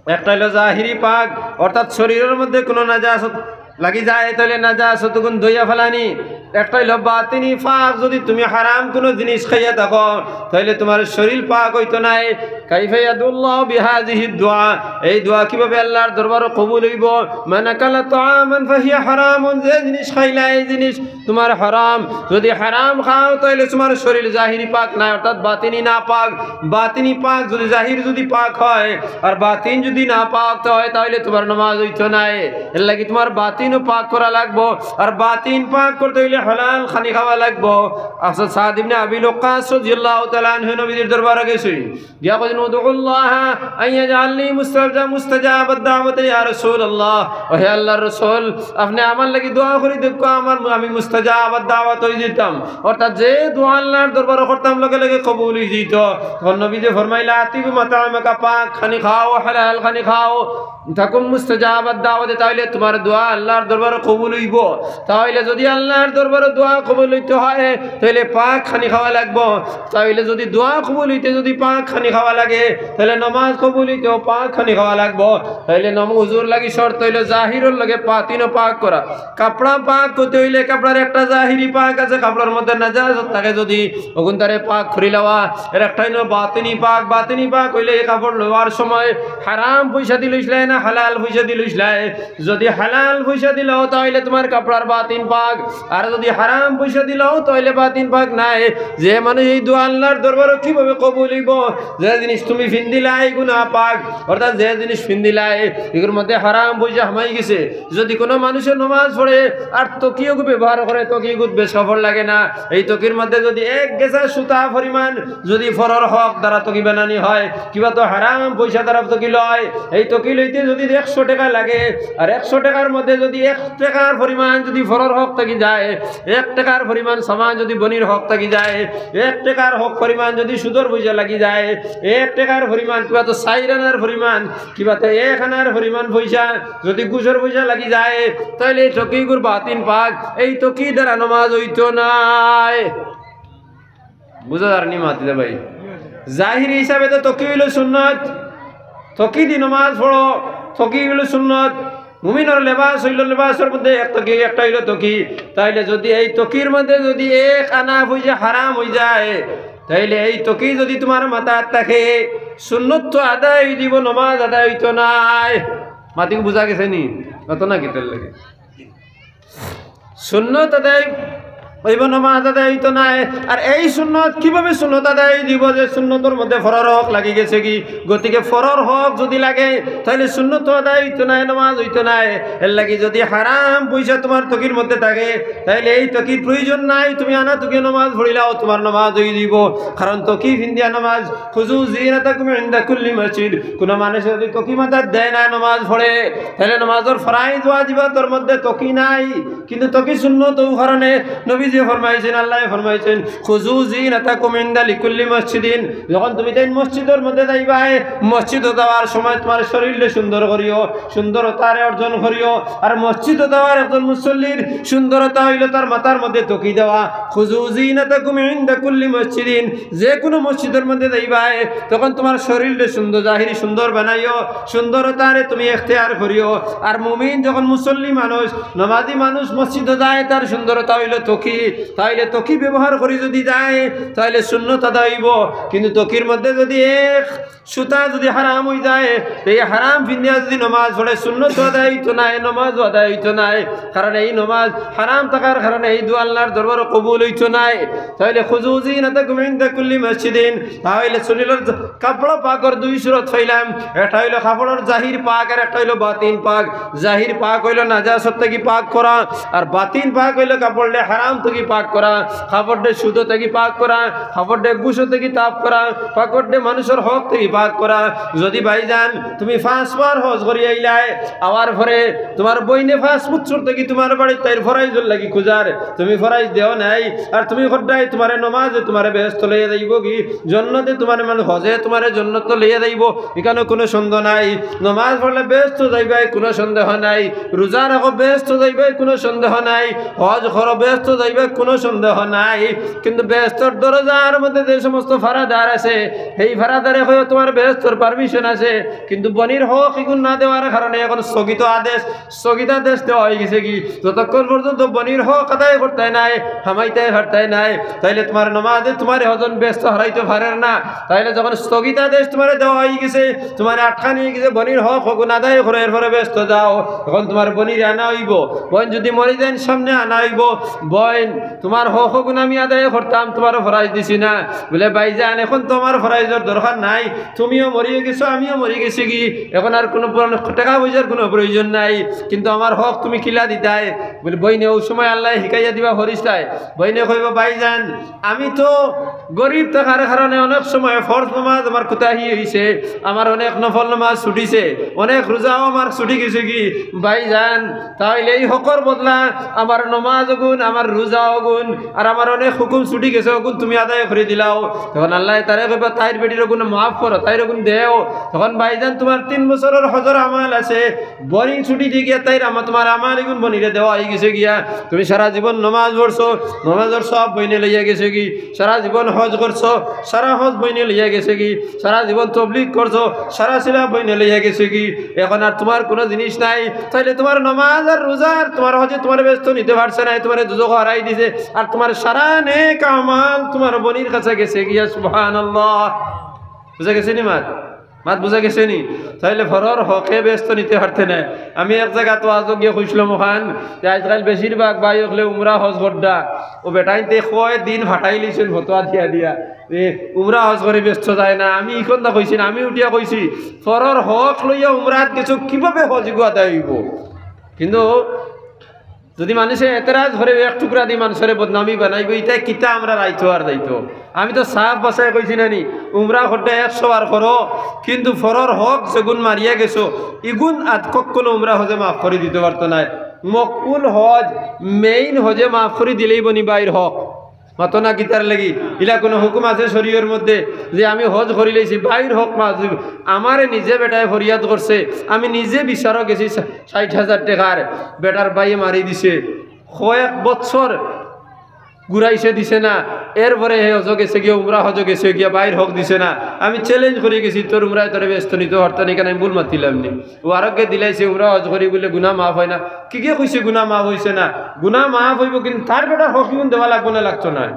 একটা অইলো জাহিরি পাক, অর্থাৎ শরীরর মধ্যে কুনু নাজাসত লাগি যায়, তাইলে নাজাসত অগুন ধইয়া ফালানি। একটা অইলো বাতিনি পাক, যদি তুমি হারাম কুনু জিনিস খাইয়া থাকো, তাইলে তোমার শরীর পাক অইতো নায়। কাইফা ইয়াদুল্লাহু বিহাযিহিদ দুআ, এই দোয়া কিভাবে আল্লাহর দরবারো কবুল অইবো? মান আকালা তাআমান ফাহিয়া হারামুন, যে জিনিস খাইলা এই জিনিস তোমার হারাম। যদি হারাম খাও, তাইলে তোমার শরীর জাহিরি পাক নায়, অর্থাৎ বাতিনি না পাক। বাতিনি পাক যদি, জাহির যদি পাক হয় আর বাতিন যদি না পাক হয়, তাইলে তোমার নমাজ অইতো নায়। এর লাগি তোমার বাতিনও পাক করা লাগবো। আর বাতিন পাক করতে অইলে হালাল খানি খাওয়া লাগবো। আচ্ছা, সাদ ইবনে আবি ওয়াক্কাস রাদিয়াল্লাহু তাআলা আনহু নবীজির দরবারো গেছইন। গিয়া কইছইন, "উদুল্লাহ আন ইয়াজআলনি মুস্তাজা-, মুস্তাজাবাদ দাওয়াত ইয়া রাসূলুল্লাহ।" ও হে আল্লাহর রাসূল, আপনে আমার লাগি দোয়া করি দেউক্কা, আমার, আমি মুস্তাজাবাদ দাওয়াত অই যাইতাম। অর্থাৎ যে দোয়া আল্লাহর দরবারো করতাম, লগে লগে কবুল অই যাইতো। তখন নবীজি ফরমাইলা, "আতিব মাতামাকা, পাক খানি খাও, হালাল খানি খাও।" তাকুম মুস্তাজাবাদ দাওয়াতে, তাইলে তোমার দোয়া আল্লাহর দরবারো কবুল অইবো। তাইলে যদি আল্লাহর দরবারো দোয়া কবুল অইতে হয়, তাইলে পাক খানি খাওয়া লাগবো। তাইলে যদি দোয়া কবুল অইতে যদি পাক খানি খাওয়া লাগে, তাইলে নমাজ কবুল অইতেও পাক খানি খাওয়া লাগবো। তাইলে নম-, উজুর লাগি শর্ত অইলো জাহিরর লগে বাতিনও পাক করা। কাপড়া পাক করতে অইলে কাপড়ার একটা জাহিরি পাক আছে, কাপড়র মধ্যে নাজাসত থাকে যদি, অগুন তারে পাক করি লওয়া। এর একটা অইলো বাতিনি পাক, বাতিনি পাক অইলে এই কাপড় লওয়ার সময় হারাম পয়সাদি লইছলায় না হালাল পয়সাদি লইছলায়? যদি হালাল পয়সা দিলাও, তাইলে তুমার কাপড়র বাতিন পাক। আর যুদি হারাম পয়সা দিলাও, তাইলে বাতিন পাক নায়। যে মানুষ এই দোয়া আল্লার দরবারো কিভাবে কবুল অইবো? যে জিনিস তুমি ফিন্দিলায়, ইগু নাপাক, অর্থাৎ যে জিনিস ফিন্দিলায়, ইগুর মধ্যে হারাম পয়সা হামাই গেছে। যুদি কুনু মানুষে নমাজ পড়ে আর তকিগুত ব্যবহার করে, তকিগুত বেশ কাপড় লাগে না, এই তকির মধ্যে যুদি এক গেছা সুতা পরিমাণ যুদি পরর হক দ্বারা তকি বানানি হয়, কিবা তো হারাম পয়সা দ্বারা তকি লয়, এই তকি লইতে যুদি একশো টেকা লাগে, আর একশো টেকার মধ্যে যুদি এক টেকার পরিমাণ যুদি পরর হক থাকি যায়, এক টেকার পরিমাণ সামান যুদি বনির হক থাকি যায়, এক টেকার হক পরিমাণ যুদি সুদর পয়সা লাগি যায়, এক টেকার পরিমাণ কিবা তো চাইর আনার পরিমাণ, কিবা তো এক আনার পরিমাণ পয়সা যুদি ঘুষর পয়সা লাগি যায়, তাইলে এই তকিগুর বাতিন পাক, এই তকি দ্বারা নমাজ অইতো নায়। বুঝা যারনি মাতিদা ভাই? জাহিরি হিসাবে তো তকি অইলো সুন্নত, তকি দি নমাজ পড়ো, তকি অইলো সুন্নত। মুমিনর লেবাস অইলো, লেবাসর মধ্যে এক তকি, একটা অইলো তকি। তাইলে যুদি এই তকির মধ্যে যুদি এক আনা পয়সা হারাম অই যায়, তাইলে এই তকি যুদি তুমার মাথাত থাকে, সুন্নত তো আদায় অই দিবো, নমাজ আদায় অইতো নায়। মাতিগু বুঝা গেছে নি? অত না কিতার লাগে? সুন্নত আদায় অইবো, নমাজ আদায় অইতো নায়। আর এই সুন্নত কিভাবে সুন্নত আদায় অই দিবো যে সুন্নতর মধ্যে পরর হক লাগি গেছেগি? গতিকে পরর হক যুদি লাগে, তাইলে সুন্নত আদায় অইতো নায়, নমাজ অইতো নায়। এর লাগি যুদি হারাম পয়সা তুমার তকির মধ্যে থাকে, তাইলে এই তকির প্রয়োজন নাই, তুমি আনা তকি নমাজ পড়িলাও, তুমার নমাজ অই দিবো। কারণ তকি ফিন্দিয়া নমাজ, খুযু যিনাতাকুম ইনদা কুল্লি মসজিদ। কুনু মানুষে যুদি তকি মাথাত দেয় না নমাজ পড়ে, তাইলে নমাজর ফরাইজ ওয়াজিবাতর মধ্যে তকি নাই। কিন্তু তকি সুন্নত অউ কারণে নবীজি ফরমাইছইন, আল্লায় ফরমাইছইন, "খুযু যিনাতাকুম ইনদা লিকুল্লি মসজিদিন।" যখন তুমি তাইন মসজিদর মধ্যে যাইবায়, মসজিদো যাওয়ার সময় তুমার শরীররে সুন্দর করিও, সুন্দরতারে অর্জন করিও। আর মসজিদো যাওয়ার একজন মুসল্লির সুন্দরতা অইলো তার মাথার মধ্যে তকি দেওয়া। "খুযু যিনাতাকুম ইনদা কুল্লি মসজিদিন।" যে কুনু মসজিদর মধ্যে যাইবায়, তখন তুমার শরীররে সুন্দর, জাহিরি সুন্দর বানাইও, সুন্দরতারে তুমি এখতিয়ার করিও। আর মুমিন যখন মুসল্লি মানুষ, নমাজি মানুষ মসজিদো যায়, তার সুন্দরতা অইলো তকি। তাইলে তকি ব্যবহার করি যুদি যায়, তাইলে সুন্নত আদায় অইবো। কিন্তু তকির মধ্যে যুদি এক সুতা যুদি হারাম অই যায়, তে এই হারাম ফিন্দিয়া যুদি নমাজ পড়ে, সুন্নত আদায় অইতো নায়, নমাজ আদায় অইতো নায়। কারণ এই নমাজ হারাম থাকার কারণে এই দোয়া আল্লার দরবারো কবুল অইতো নায়। তাইলে খুযু যিনাতাকুম ইনদা কুল্লি মসজিদিন, তাইলে শরীরর কাপড় পাকর দুই সুরত পাইলাম। একটা অইলো কাপড়র জাহির পাক আর একটা অইলো বাতিন পাক। জাহির পাক অইলো নাজাসত থাকি পাক করা, আর বাতিন পাক অইলো কাপড়রে হারাম থাকি পাক করা, কাপড়রে সুদ থাকি পাক করা, কাপড়রে ঘুষ থাকি পাক করা, কাপড়রে মানুষর হক থাকি পাক করা। যুদি ভাইজান তুমি পাঁচবার হজ করি আইলায়, আওয়ার পরে তুমার বইনে পাঁচ বছর থাকি তুমার বাড়িত তাইর ফরাইজর লাগি খুজার, তুমি ফরাইজ দেও নাই, আর তুমি কইরায় তুমারে নমাজে তুমারে বেহেস্তো লইয়া যাইবোগি, জন্নতে তুমারে, মানে হজে তুমারে জন্নতো লইয়া যাইবো, ইখানো কুনু সন্দেহ নাই। নমাজ পড়লে বেহেস্তো যাইবায়, কুনু সন্দেহ নাই। রোজা রাখো, বেহেস্তো যাইবায়, কুনু সন্দেহ নাই। হজ করো, বেহেস্তো যাইবায়, কুনু সন্দেহ নাই। কিন্তু বেহেস্তর দরজার মধ্যে যে সমস্ত ফারাদার আছে, সেই ফারাদারে কইও তুমার বেহেস্তর permission আছে, কিন্তু বনির হক ইগুন না দেওয়ার কারণে এখন স্থগিত আদেশ, স্থগিতাদেশ দেওয়া অই গেছেগি। যতক্ষণ পর্যন্ত বনির হক আদায় করতায় নায়, হামাইতায় পারতায় নায়, তাইলে তুমার নমাজে তুমারে হজন বেহেস্তো হারাইতো পারের না। তাইলে যখন স্থগিতাদেশ তুমারে দেওয়া অই গেছে, তুমারে আটকানি অই গেছে, বনির হক অগুন আদায় করো, এরপরে বেহেস্তো যাও। এখন তুমার বনিরে আনা অইবো, বইন যুদি মরি যাইন সামনে আনা অইবো, বইন তুমার হক অগুন আমি আদায় করতাম, তুমারে ফরাইজ দিছি না। বলে, "ভাইজান, এখন তো আমার ফরাইজর দরকার নাই, তুমিও মরিয়া গেছো, আমিও মরি গেছিগি, এখন আর কুনু পুরান টেকা পয়সার কুনু প্রয়োজন নাই, কিন্তু আমার হক তুমি কিলা দিতায়?" বলে, বইনে অউ সময় আল্লায় হিকাইয়া দিবা ফিরিস্তায়। বইনে কইবো, "ভাইজান, আমি তো গরিব থাকার কারণে অনেক সময় ফরজ নমাজ আমার কুতাহি অইছে, আমার অনেক নফল নমাজ ছুটিছে, অনেক রোজাও আমার ছুটি গেছেগি। ভাইজান, তাইলে এই হকর বদলা আমার নমাজ অগুন, আমার রোজা অগুন, আর আমার অনেক হুকুম ছুটি গেছে, অগুন তুমি আদায় করি দিলাও।" তখন আল্লায় তারে কইবা, "তাইর বেটির অগুন মাফ করো, তাইর অগুন দেও।" তখন ভাইজান তুমার তিন বছরর হজর আমাল আছে, বনির ছুটি দি গিয়া তাইর আমা-, তুমার আমাল ইগুন বনিরে দেওয়া অই গেছে গিয়া। তুমি সারা জীবন নমাজ পড়ছো, নমাজর সওয়াব বইনে লইয়া গেছেগি। সারা জীবন হজ করছো, সারা হজ বইনে লইয়া গেছেগি। সারা জীবন তবলিগ করছো, সারা সিলা বইনে লইয়া গেছেগি। এখন আর তুমার কুনু জিনিস নাই। তাইলে তুমার নমাজ আর রোজা আর তুমার হজে তুমারে বেহেস্তো নিতে পারছে না, তুমারে দুজখো হারাই দিছে। আর তুমার সারা নেক আমাল তুমার বনির কাছে গেছে গিয়া। সুবহানাল্লাহ। বুঝা গেছে নি মাত? মাত বুঝা গেছে নি? তাইলে ফরর হকে বেহেস্ত নিতে পারতে না। আমি এক জাগাত ওয়াজো গিয়া কইছিলাম অখান, যে আজকাল বেশিরভাগ ভাই অকলে উমরা হজ কররা, ও বেটাইন্তে কয় দিন ফাটাইলিছইন ফতোয়া দিয়া দিয়া, যে উমরা হজ করি বেহেস্ত যায় না। আমি ইখান না কইছি না, আমি উঠিয়া কইছি, ফরর হক লইয়া উমরাত গেছো, কিভাবে হজ ইগু আদায় অইবো? কিন্তু যদি মানষে এতরাজ করে এক টুকরা দি মানষরে বদনামি বানাইবো, ইতায় কিতা আমরার আইতো আর যাইতো? আমি তো সাফ ভাষায় কইছি না নি, উমরা করতে একশো বার করো, কিন্তু ফরর হক যেগুন মারিয়া গেছো, ইগুন আত কখনো উমরা হজে মাফ করি দিতে পারতো নায়। মকবুল হজ, মেইন হজে মাফ করি দিলাইবো নি ভাইর হক। মাতো না কিতার লাগি? ইলা কুনু হুকুম আছে শরীয়র মধ্যে যে আমি হজ করিলাইছি, ভাইর হক মাফ দিবো? আমারে নিজে বেটায় ফরিয়াদ করছে, আমি নিজে বিচারো গেছি, ষাইট হাজার টেকার বেটার ভাইয়ে মারি দিছে, কয়েক বছর ঘুরাইছে দিছে না, এরপরে হে হজো গেছে গিয়া, উমরা হজো গেছে গিয়া, ভাইর হক দিছে না। আমি challenge করি গেছি, তোর উমরায় তোরে বেহেস্ত নিতো পারতো না, ইখান আমি ভুল মাতিলাম নি। ও আরোগ্যে দিলাইছে, উমরা হজ করি বুলে গুনা মাফ অয় না। কিগে কইছে গুনা মাফ অইছে না? গুনা মাফ অইবো, কিন্তু তার বেটার হক ইগুন দেওয়া লাগবো না, লাগতো নায়?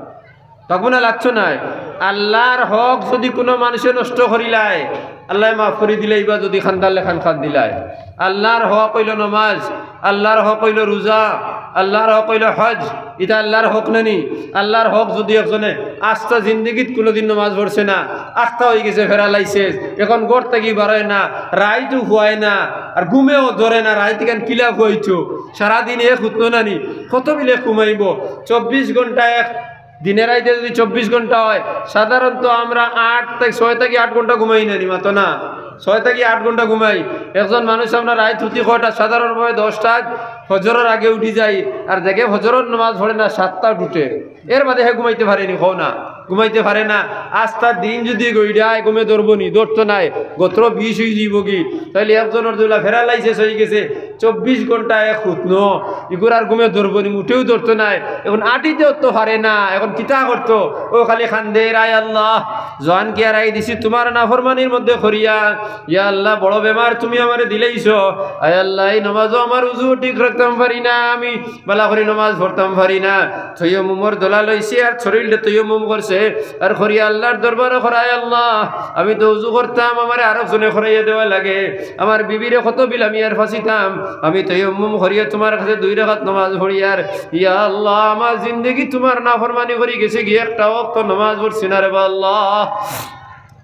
লাগবো না, লাগতো নায়? আল্লার হক যদি কুনু মানষে নষ্ট করিলায়, আল্লায় মাফ করি দিলাইবা যদি কান্দার লাখান কান্দিলায়। আল্লার হক অইলো নমাজ, আল্লার হক অইলো রুজা, আল্লার হক অইলো হজ। ইতা আল্লার হক না নি? আল্লার হক যদি একজনে আস্তা জিন্দেগিত কুনুদিন নমাজ পড়ছে না, আস্তা অইগেছে paralysis, এখন ঘর থাকি বারয় না, রাইতও হুয়ায় না, আর ঘুমেও ধরে না, রাইত ইখান কিলা হুয়াইতো, সারাদিন এক হুতনো না নি, কত বিলে ঘুমাইবো? চব্বিশ ঘন্টা এক দিনে রাইতে যদি চব্বিশ ঘন্টা অয়, সাধারণত আমরা আট থাকি, ছয় থাকি আট ঘন্টা ঘুমাই না নি, মাতো না? ছয় থাকি আট ঘন্টা ঘুমাই। একজন মানুষ আমরা রাইত হুতি কয়টা? সাধারণভাবে দশটাত ফজরর আগে উঠি যাই, আর যেগে ফজরর নমাজ পড়ে না, সাতটাত উঠে। এর বাদে হে ঘুমাইতে পারে নি, কও না? ঘুমাইতে পারে না। আস্তা দিন যদি গইড়ায়, ঘুমে ধরবো নি? ধরতো নায়, গত্র বিষ অইযিবো গি। তাইলে একজনর যেলা paralysis অইগেছে, চব্বিশ ঘন্টা এক হুতনো, ইগুর আর ঘুমে ধরবো নি? মুটেও ধরতো নায়। এখন আটিতেও তো পারে না, এখন কিতা করতো? ও খালি কান্দের, "আয় আল্লাহ, জোয়ান কি আর আই দিছি তুমার নাফরমানির মধ্যে করিয়া? ইয়া আল্লাহ, বড় বেমার তুমি আমারে দিলাইছো। আয় আল্লাহ, এই নমাজও আমার উজু ঠিক রাখতাম পারি না, আমি বালা করি নমাজ পড়তাম পারি না। তৈয়ম্মুমর দলা লইছে আর শরীলটা তৈয়ম্মুম করছে, আর করি আল্লার দরবারো কর, আয় আল্লাহ, আমি তো উজু করতাম, আমারে আরক জনে করাইয়া দেওয়া লাগে, আমার বিবিরে কত বিলামি আর ফাঁসিতাম, আমি তৈয়ম্মুম করিয়া তুমার কাছে দুই রাকাত নমাজ পড়িয়ার। ইয়া আল্লাহ, আমার জিন্দেগি তুমার নাফরমানি করি গেছে গি, একটা ওয়াক্ত নমাজ পড়ছি না রে বা আল্লাহ।"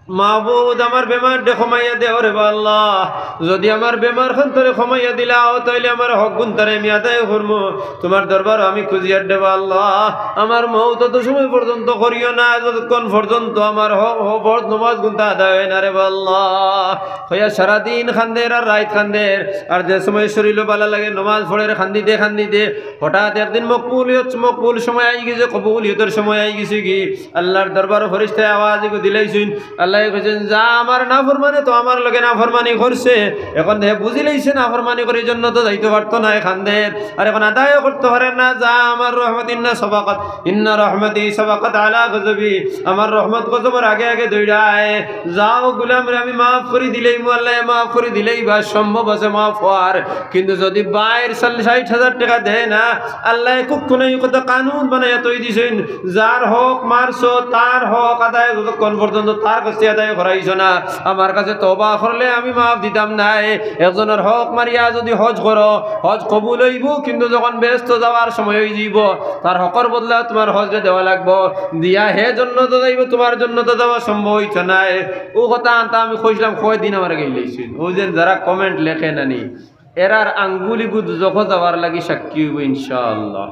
মাবুদ, আমার বেমারটা কমাইয়া দেও রে বা আল্লাহ। যদি আমার বেমার খান তোরে কমাইয়া দিলাও, তাইলে আমার হক গুন তারে আমি আদায় করমু। তুমার দরবারো আমি খুজিয়ার রে বা আল্লাহ। আমার মউত অত সময় পর্যন্ত করিও না, যতক্ষণ পর্যন্ত আমার হ-, হ-, ফরজ নমাজ গুনতা আদায় অয় না রে বা আল্লাহ। কইয়া সারাদিন কান্দের আর রাইত কান্দের। আর যে সময় শরীলো বালা লাগে, নমাজ পড়ের কান্দিতে কান্দিতে। হঠাৎ একদিন মকবুলিয়ত, মকবুল সময় আইগেছে, কবুলিয়তর সময় আইগেছে গি। আল্লার দরবারো ফিরিস্তায় আওয়াজ ইগু দিলাইছইন। আল্লায় কইছইন, "যা, আমার নাফরমানে তো আমার লগে নাফরমানি করছে, এখন হে বুঝিলাইছে নাফরমানি করি জন্নতো যাইতো পারতো নায়, কান্দের, আর এখন আদায়ও করতো পারে না। যা, আমার রহমত ইন্না সবাকাত, ইন্না রহমতি সবাকাত আলা গজবি, আমার রহমত গজবর আগে আগে দৌড়ায়। যাও, গুলামরে আমি মাফ করি দিলাইমু।" আল্লায় মাফ করি দিলাইবা, সম্ভব আছে মাফ অওয়ার, কিন্তু যদি বাইর সাল-, ষাইট হাজার টেকা দেয় না, আল্লায় কুক্ষণে ই কথা কানুন বানাইয়া তৈ দিছইন, যার হক মারছো, তার হক আদায় যতক্ষণ পর্যন্ত তার কাছে আদায় করাইছো না, আমার কাছে তওবা করলে আমি মাফ দিতাম নায়। একজনর হক মারিয়া যদি হজ করো, হজ কবুল অইবো, কিন্তু যখন বেহেস্তো যাওয়ার সময় অইযিবো, তার হকর বদলা তুমার হজরে দেওয়া লাগবো, দিয়া হে জন্নতো যাইবো, তুমার জন্নতো যাওয়া সম্ভব অইতো নায়। অউ কথা আনতা আমি কইছলাম, কয়দিন আমার গেইলাইছইন। অউ যেন যারা comment লেখে না নি, এরার আঙ্গুল ইগু দুজখো যাওয়ার লাগি সাক্ষী অইবো ইনশাআল্লাহ।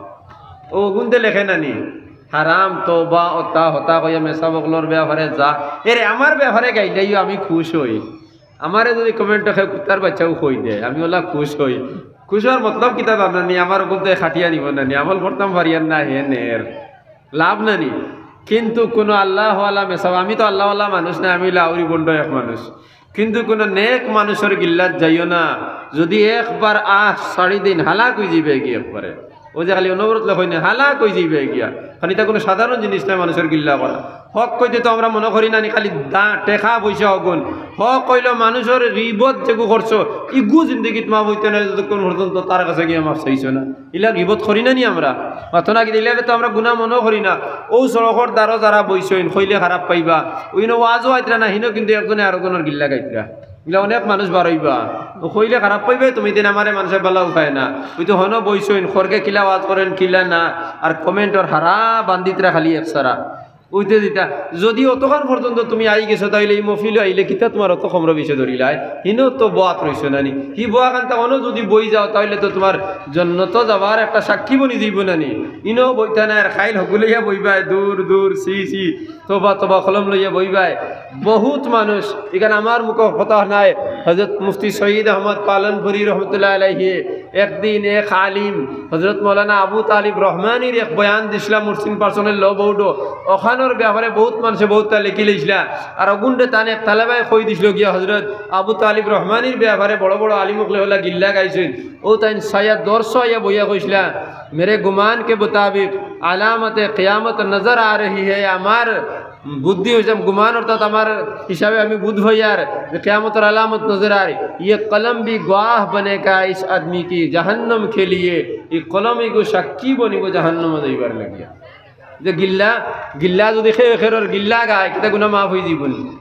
অউ গুনতে লেখে না নি, হারাম, তওবা, অতা হতা কইয়া মেসাব অকলর বেয়াপারে যা। এরে আমার বেয়াপারে গাইলাইও আমি খুশ অই। আমারে যদি comment-ও কেউ কুত্তার বাইচ্চাও কই দেয়, আমি অলা খুশ অই। খুশ অওয়ার মতলব কিতা জানো নি? আমার অগুনতে খাটিয়া নিবো না নি, আমল করতাম পারিয়ার না, হে নের। লাভ না নি? কিন্তু কুনু আল্লাহওয়ালা মেসাব, আমি তো আল্লাহওয়ালা মানুষ না, আমি অইলা আউরি ভন্ড এক মানুষ। কিন্তু কুনু নেক মানুষর গিল্লাত যাইও না, যদি একবার আশ ছাড়ি দেইন, হালাক অইযিবায় গি একবারে। অউ যে খালি অনবরত লেখইন, হালাক অইযিবায় গিয়া। খালি ইতা কুনু সাধারণ জিনিস নায় মানুষর গিল্লা করা। হক কইতে তো আমরা মনো করি না নি, খালি দা-, টেকা পয়সা অগুন। হক অইলো মানুষর গিবত যেগু করছো, ইগু জিন্দেগিত মাফ অইতো নায় যতক্ষণ পর্যন্ত তার কাছে গিয়া মাফ চাইছো না। ইলা গিবত করি না নি আমরা? মাতো না কিতা, ইলারে তো আমরা গুনা মনো করি না। অউ সড়কর দ্বারো যারা বইছইন, কইলে খারাপ পাইবা। অইন ওয়াজও আইতরা না, হিনো কিন্তু একজনে আরকজনর গিল্লা গাইতরা। ইলা অনেক মানুষ বারইবা। অউ কইলে খারাপ পাইবা, তুমি দিন আমারে মানষে বালা উপায় না। অউ তো হনো বইছইন, খরগে কিলা ওয়াজ করেন, কিলা না, আর comment অর হারা বান্দিতরা খালি একসারা। অইতে দিতা। যদি অতখান পর্যন্ত তুমি আই গেছো, তাইলে ই মহফিলো আইলে কিতা তুমার অত কমরো বেশি ধরিলায়? হিনো তো বওয়াত রইছো না নি? হি বওয়া খান তা অনো যদি বই যাও, তাইলে তো তুমার জন্নতো যাবার একটা সাক্ষী বনি যাইবো না নি? ইনো বইতা নায়, আর খাইল হগুলইয়া বইবায়, দূর দূর, ছি ছি, তবা তবা কলম লইয়া বইবায়। বহুত মানুষ, ইখান আমার মুখো কথা নায়, হযরত মুফতি সৈয়দ আহমদ পালনপুরী রহমতুল্লাহ আলাইহি একদিন এক আলিম হযরত মৌলানা আবু তালিব রহমানির এক বয়ান দিছলা মুহসিন পার্সোনাল ল বোর্ডো, অখানর ব্যাপারে বহুত মানষে বহুততা লেখি লইছলা। আর অগুনরে তান এক তালেবায় কই দিছলো গিয়া হযরত আবু তালিব রহমানির ব্যাপারে বড় বড় আলিম অকলে অলা গিল্লা গাইছইন। অউ তাইন সায়া দর্শ আইয়া বইয়া কইছলা, "মেরে গুমান কে মুতাবিক আলামতে কিয়ামত নজর আ রহি হে।" আমার বুদ্ধি অইছে, গুমান অর্থাৎ আমার হিসাবে আমি বুধ অইয়ার যে কিয়ামতর আলামত নজর আ রহি। "ইয়ে কলম ভি গুয়াহ বনেগা ইস আদমি কি জাহান্নম কে লিয়ে।" ই কলম ইগু সাক্ষী বনিবো জাহান্নমো যাইবার লাগিয়া। যে গিল্লা, গিল্লা যদি কেউ খেরর গিল্লা গায়, কিতা গুনা মাফ অইযিবো নি?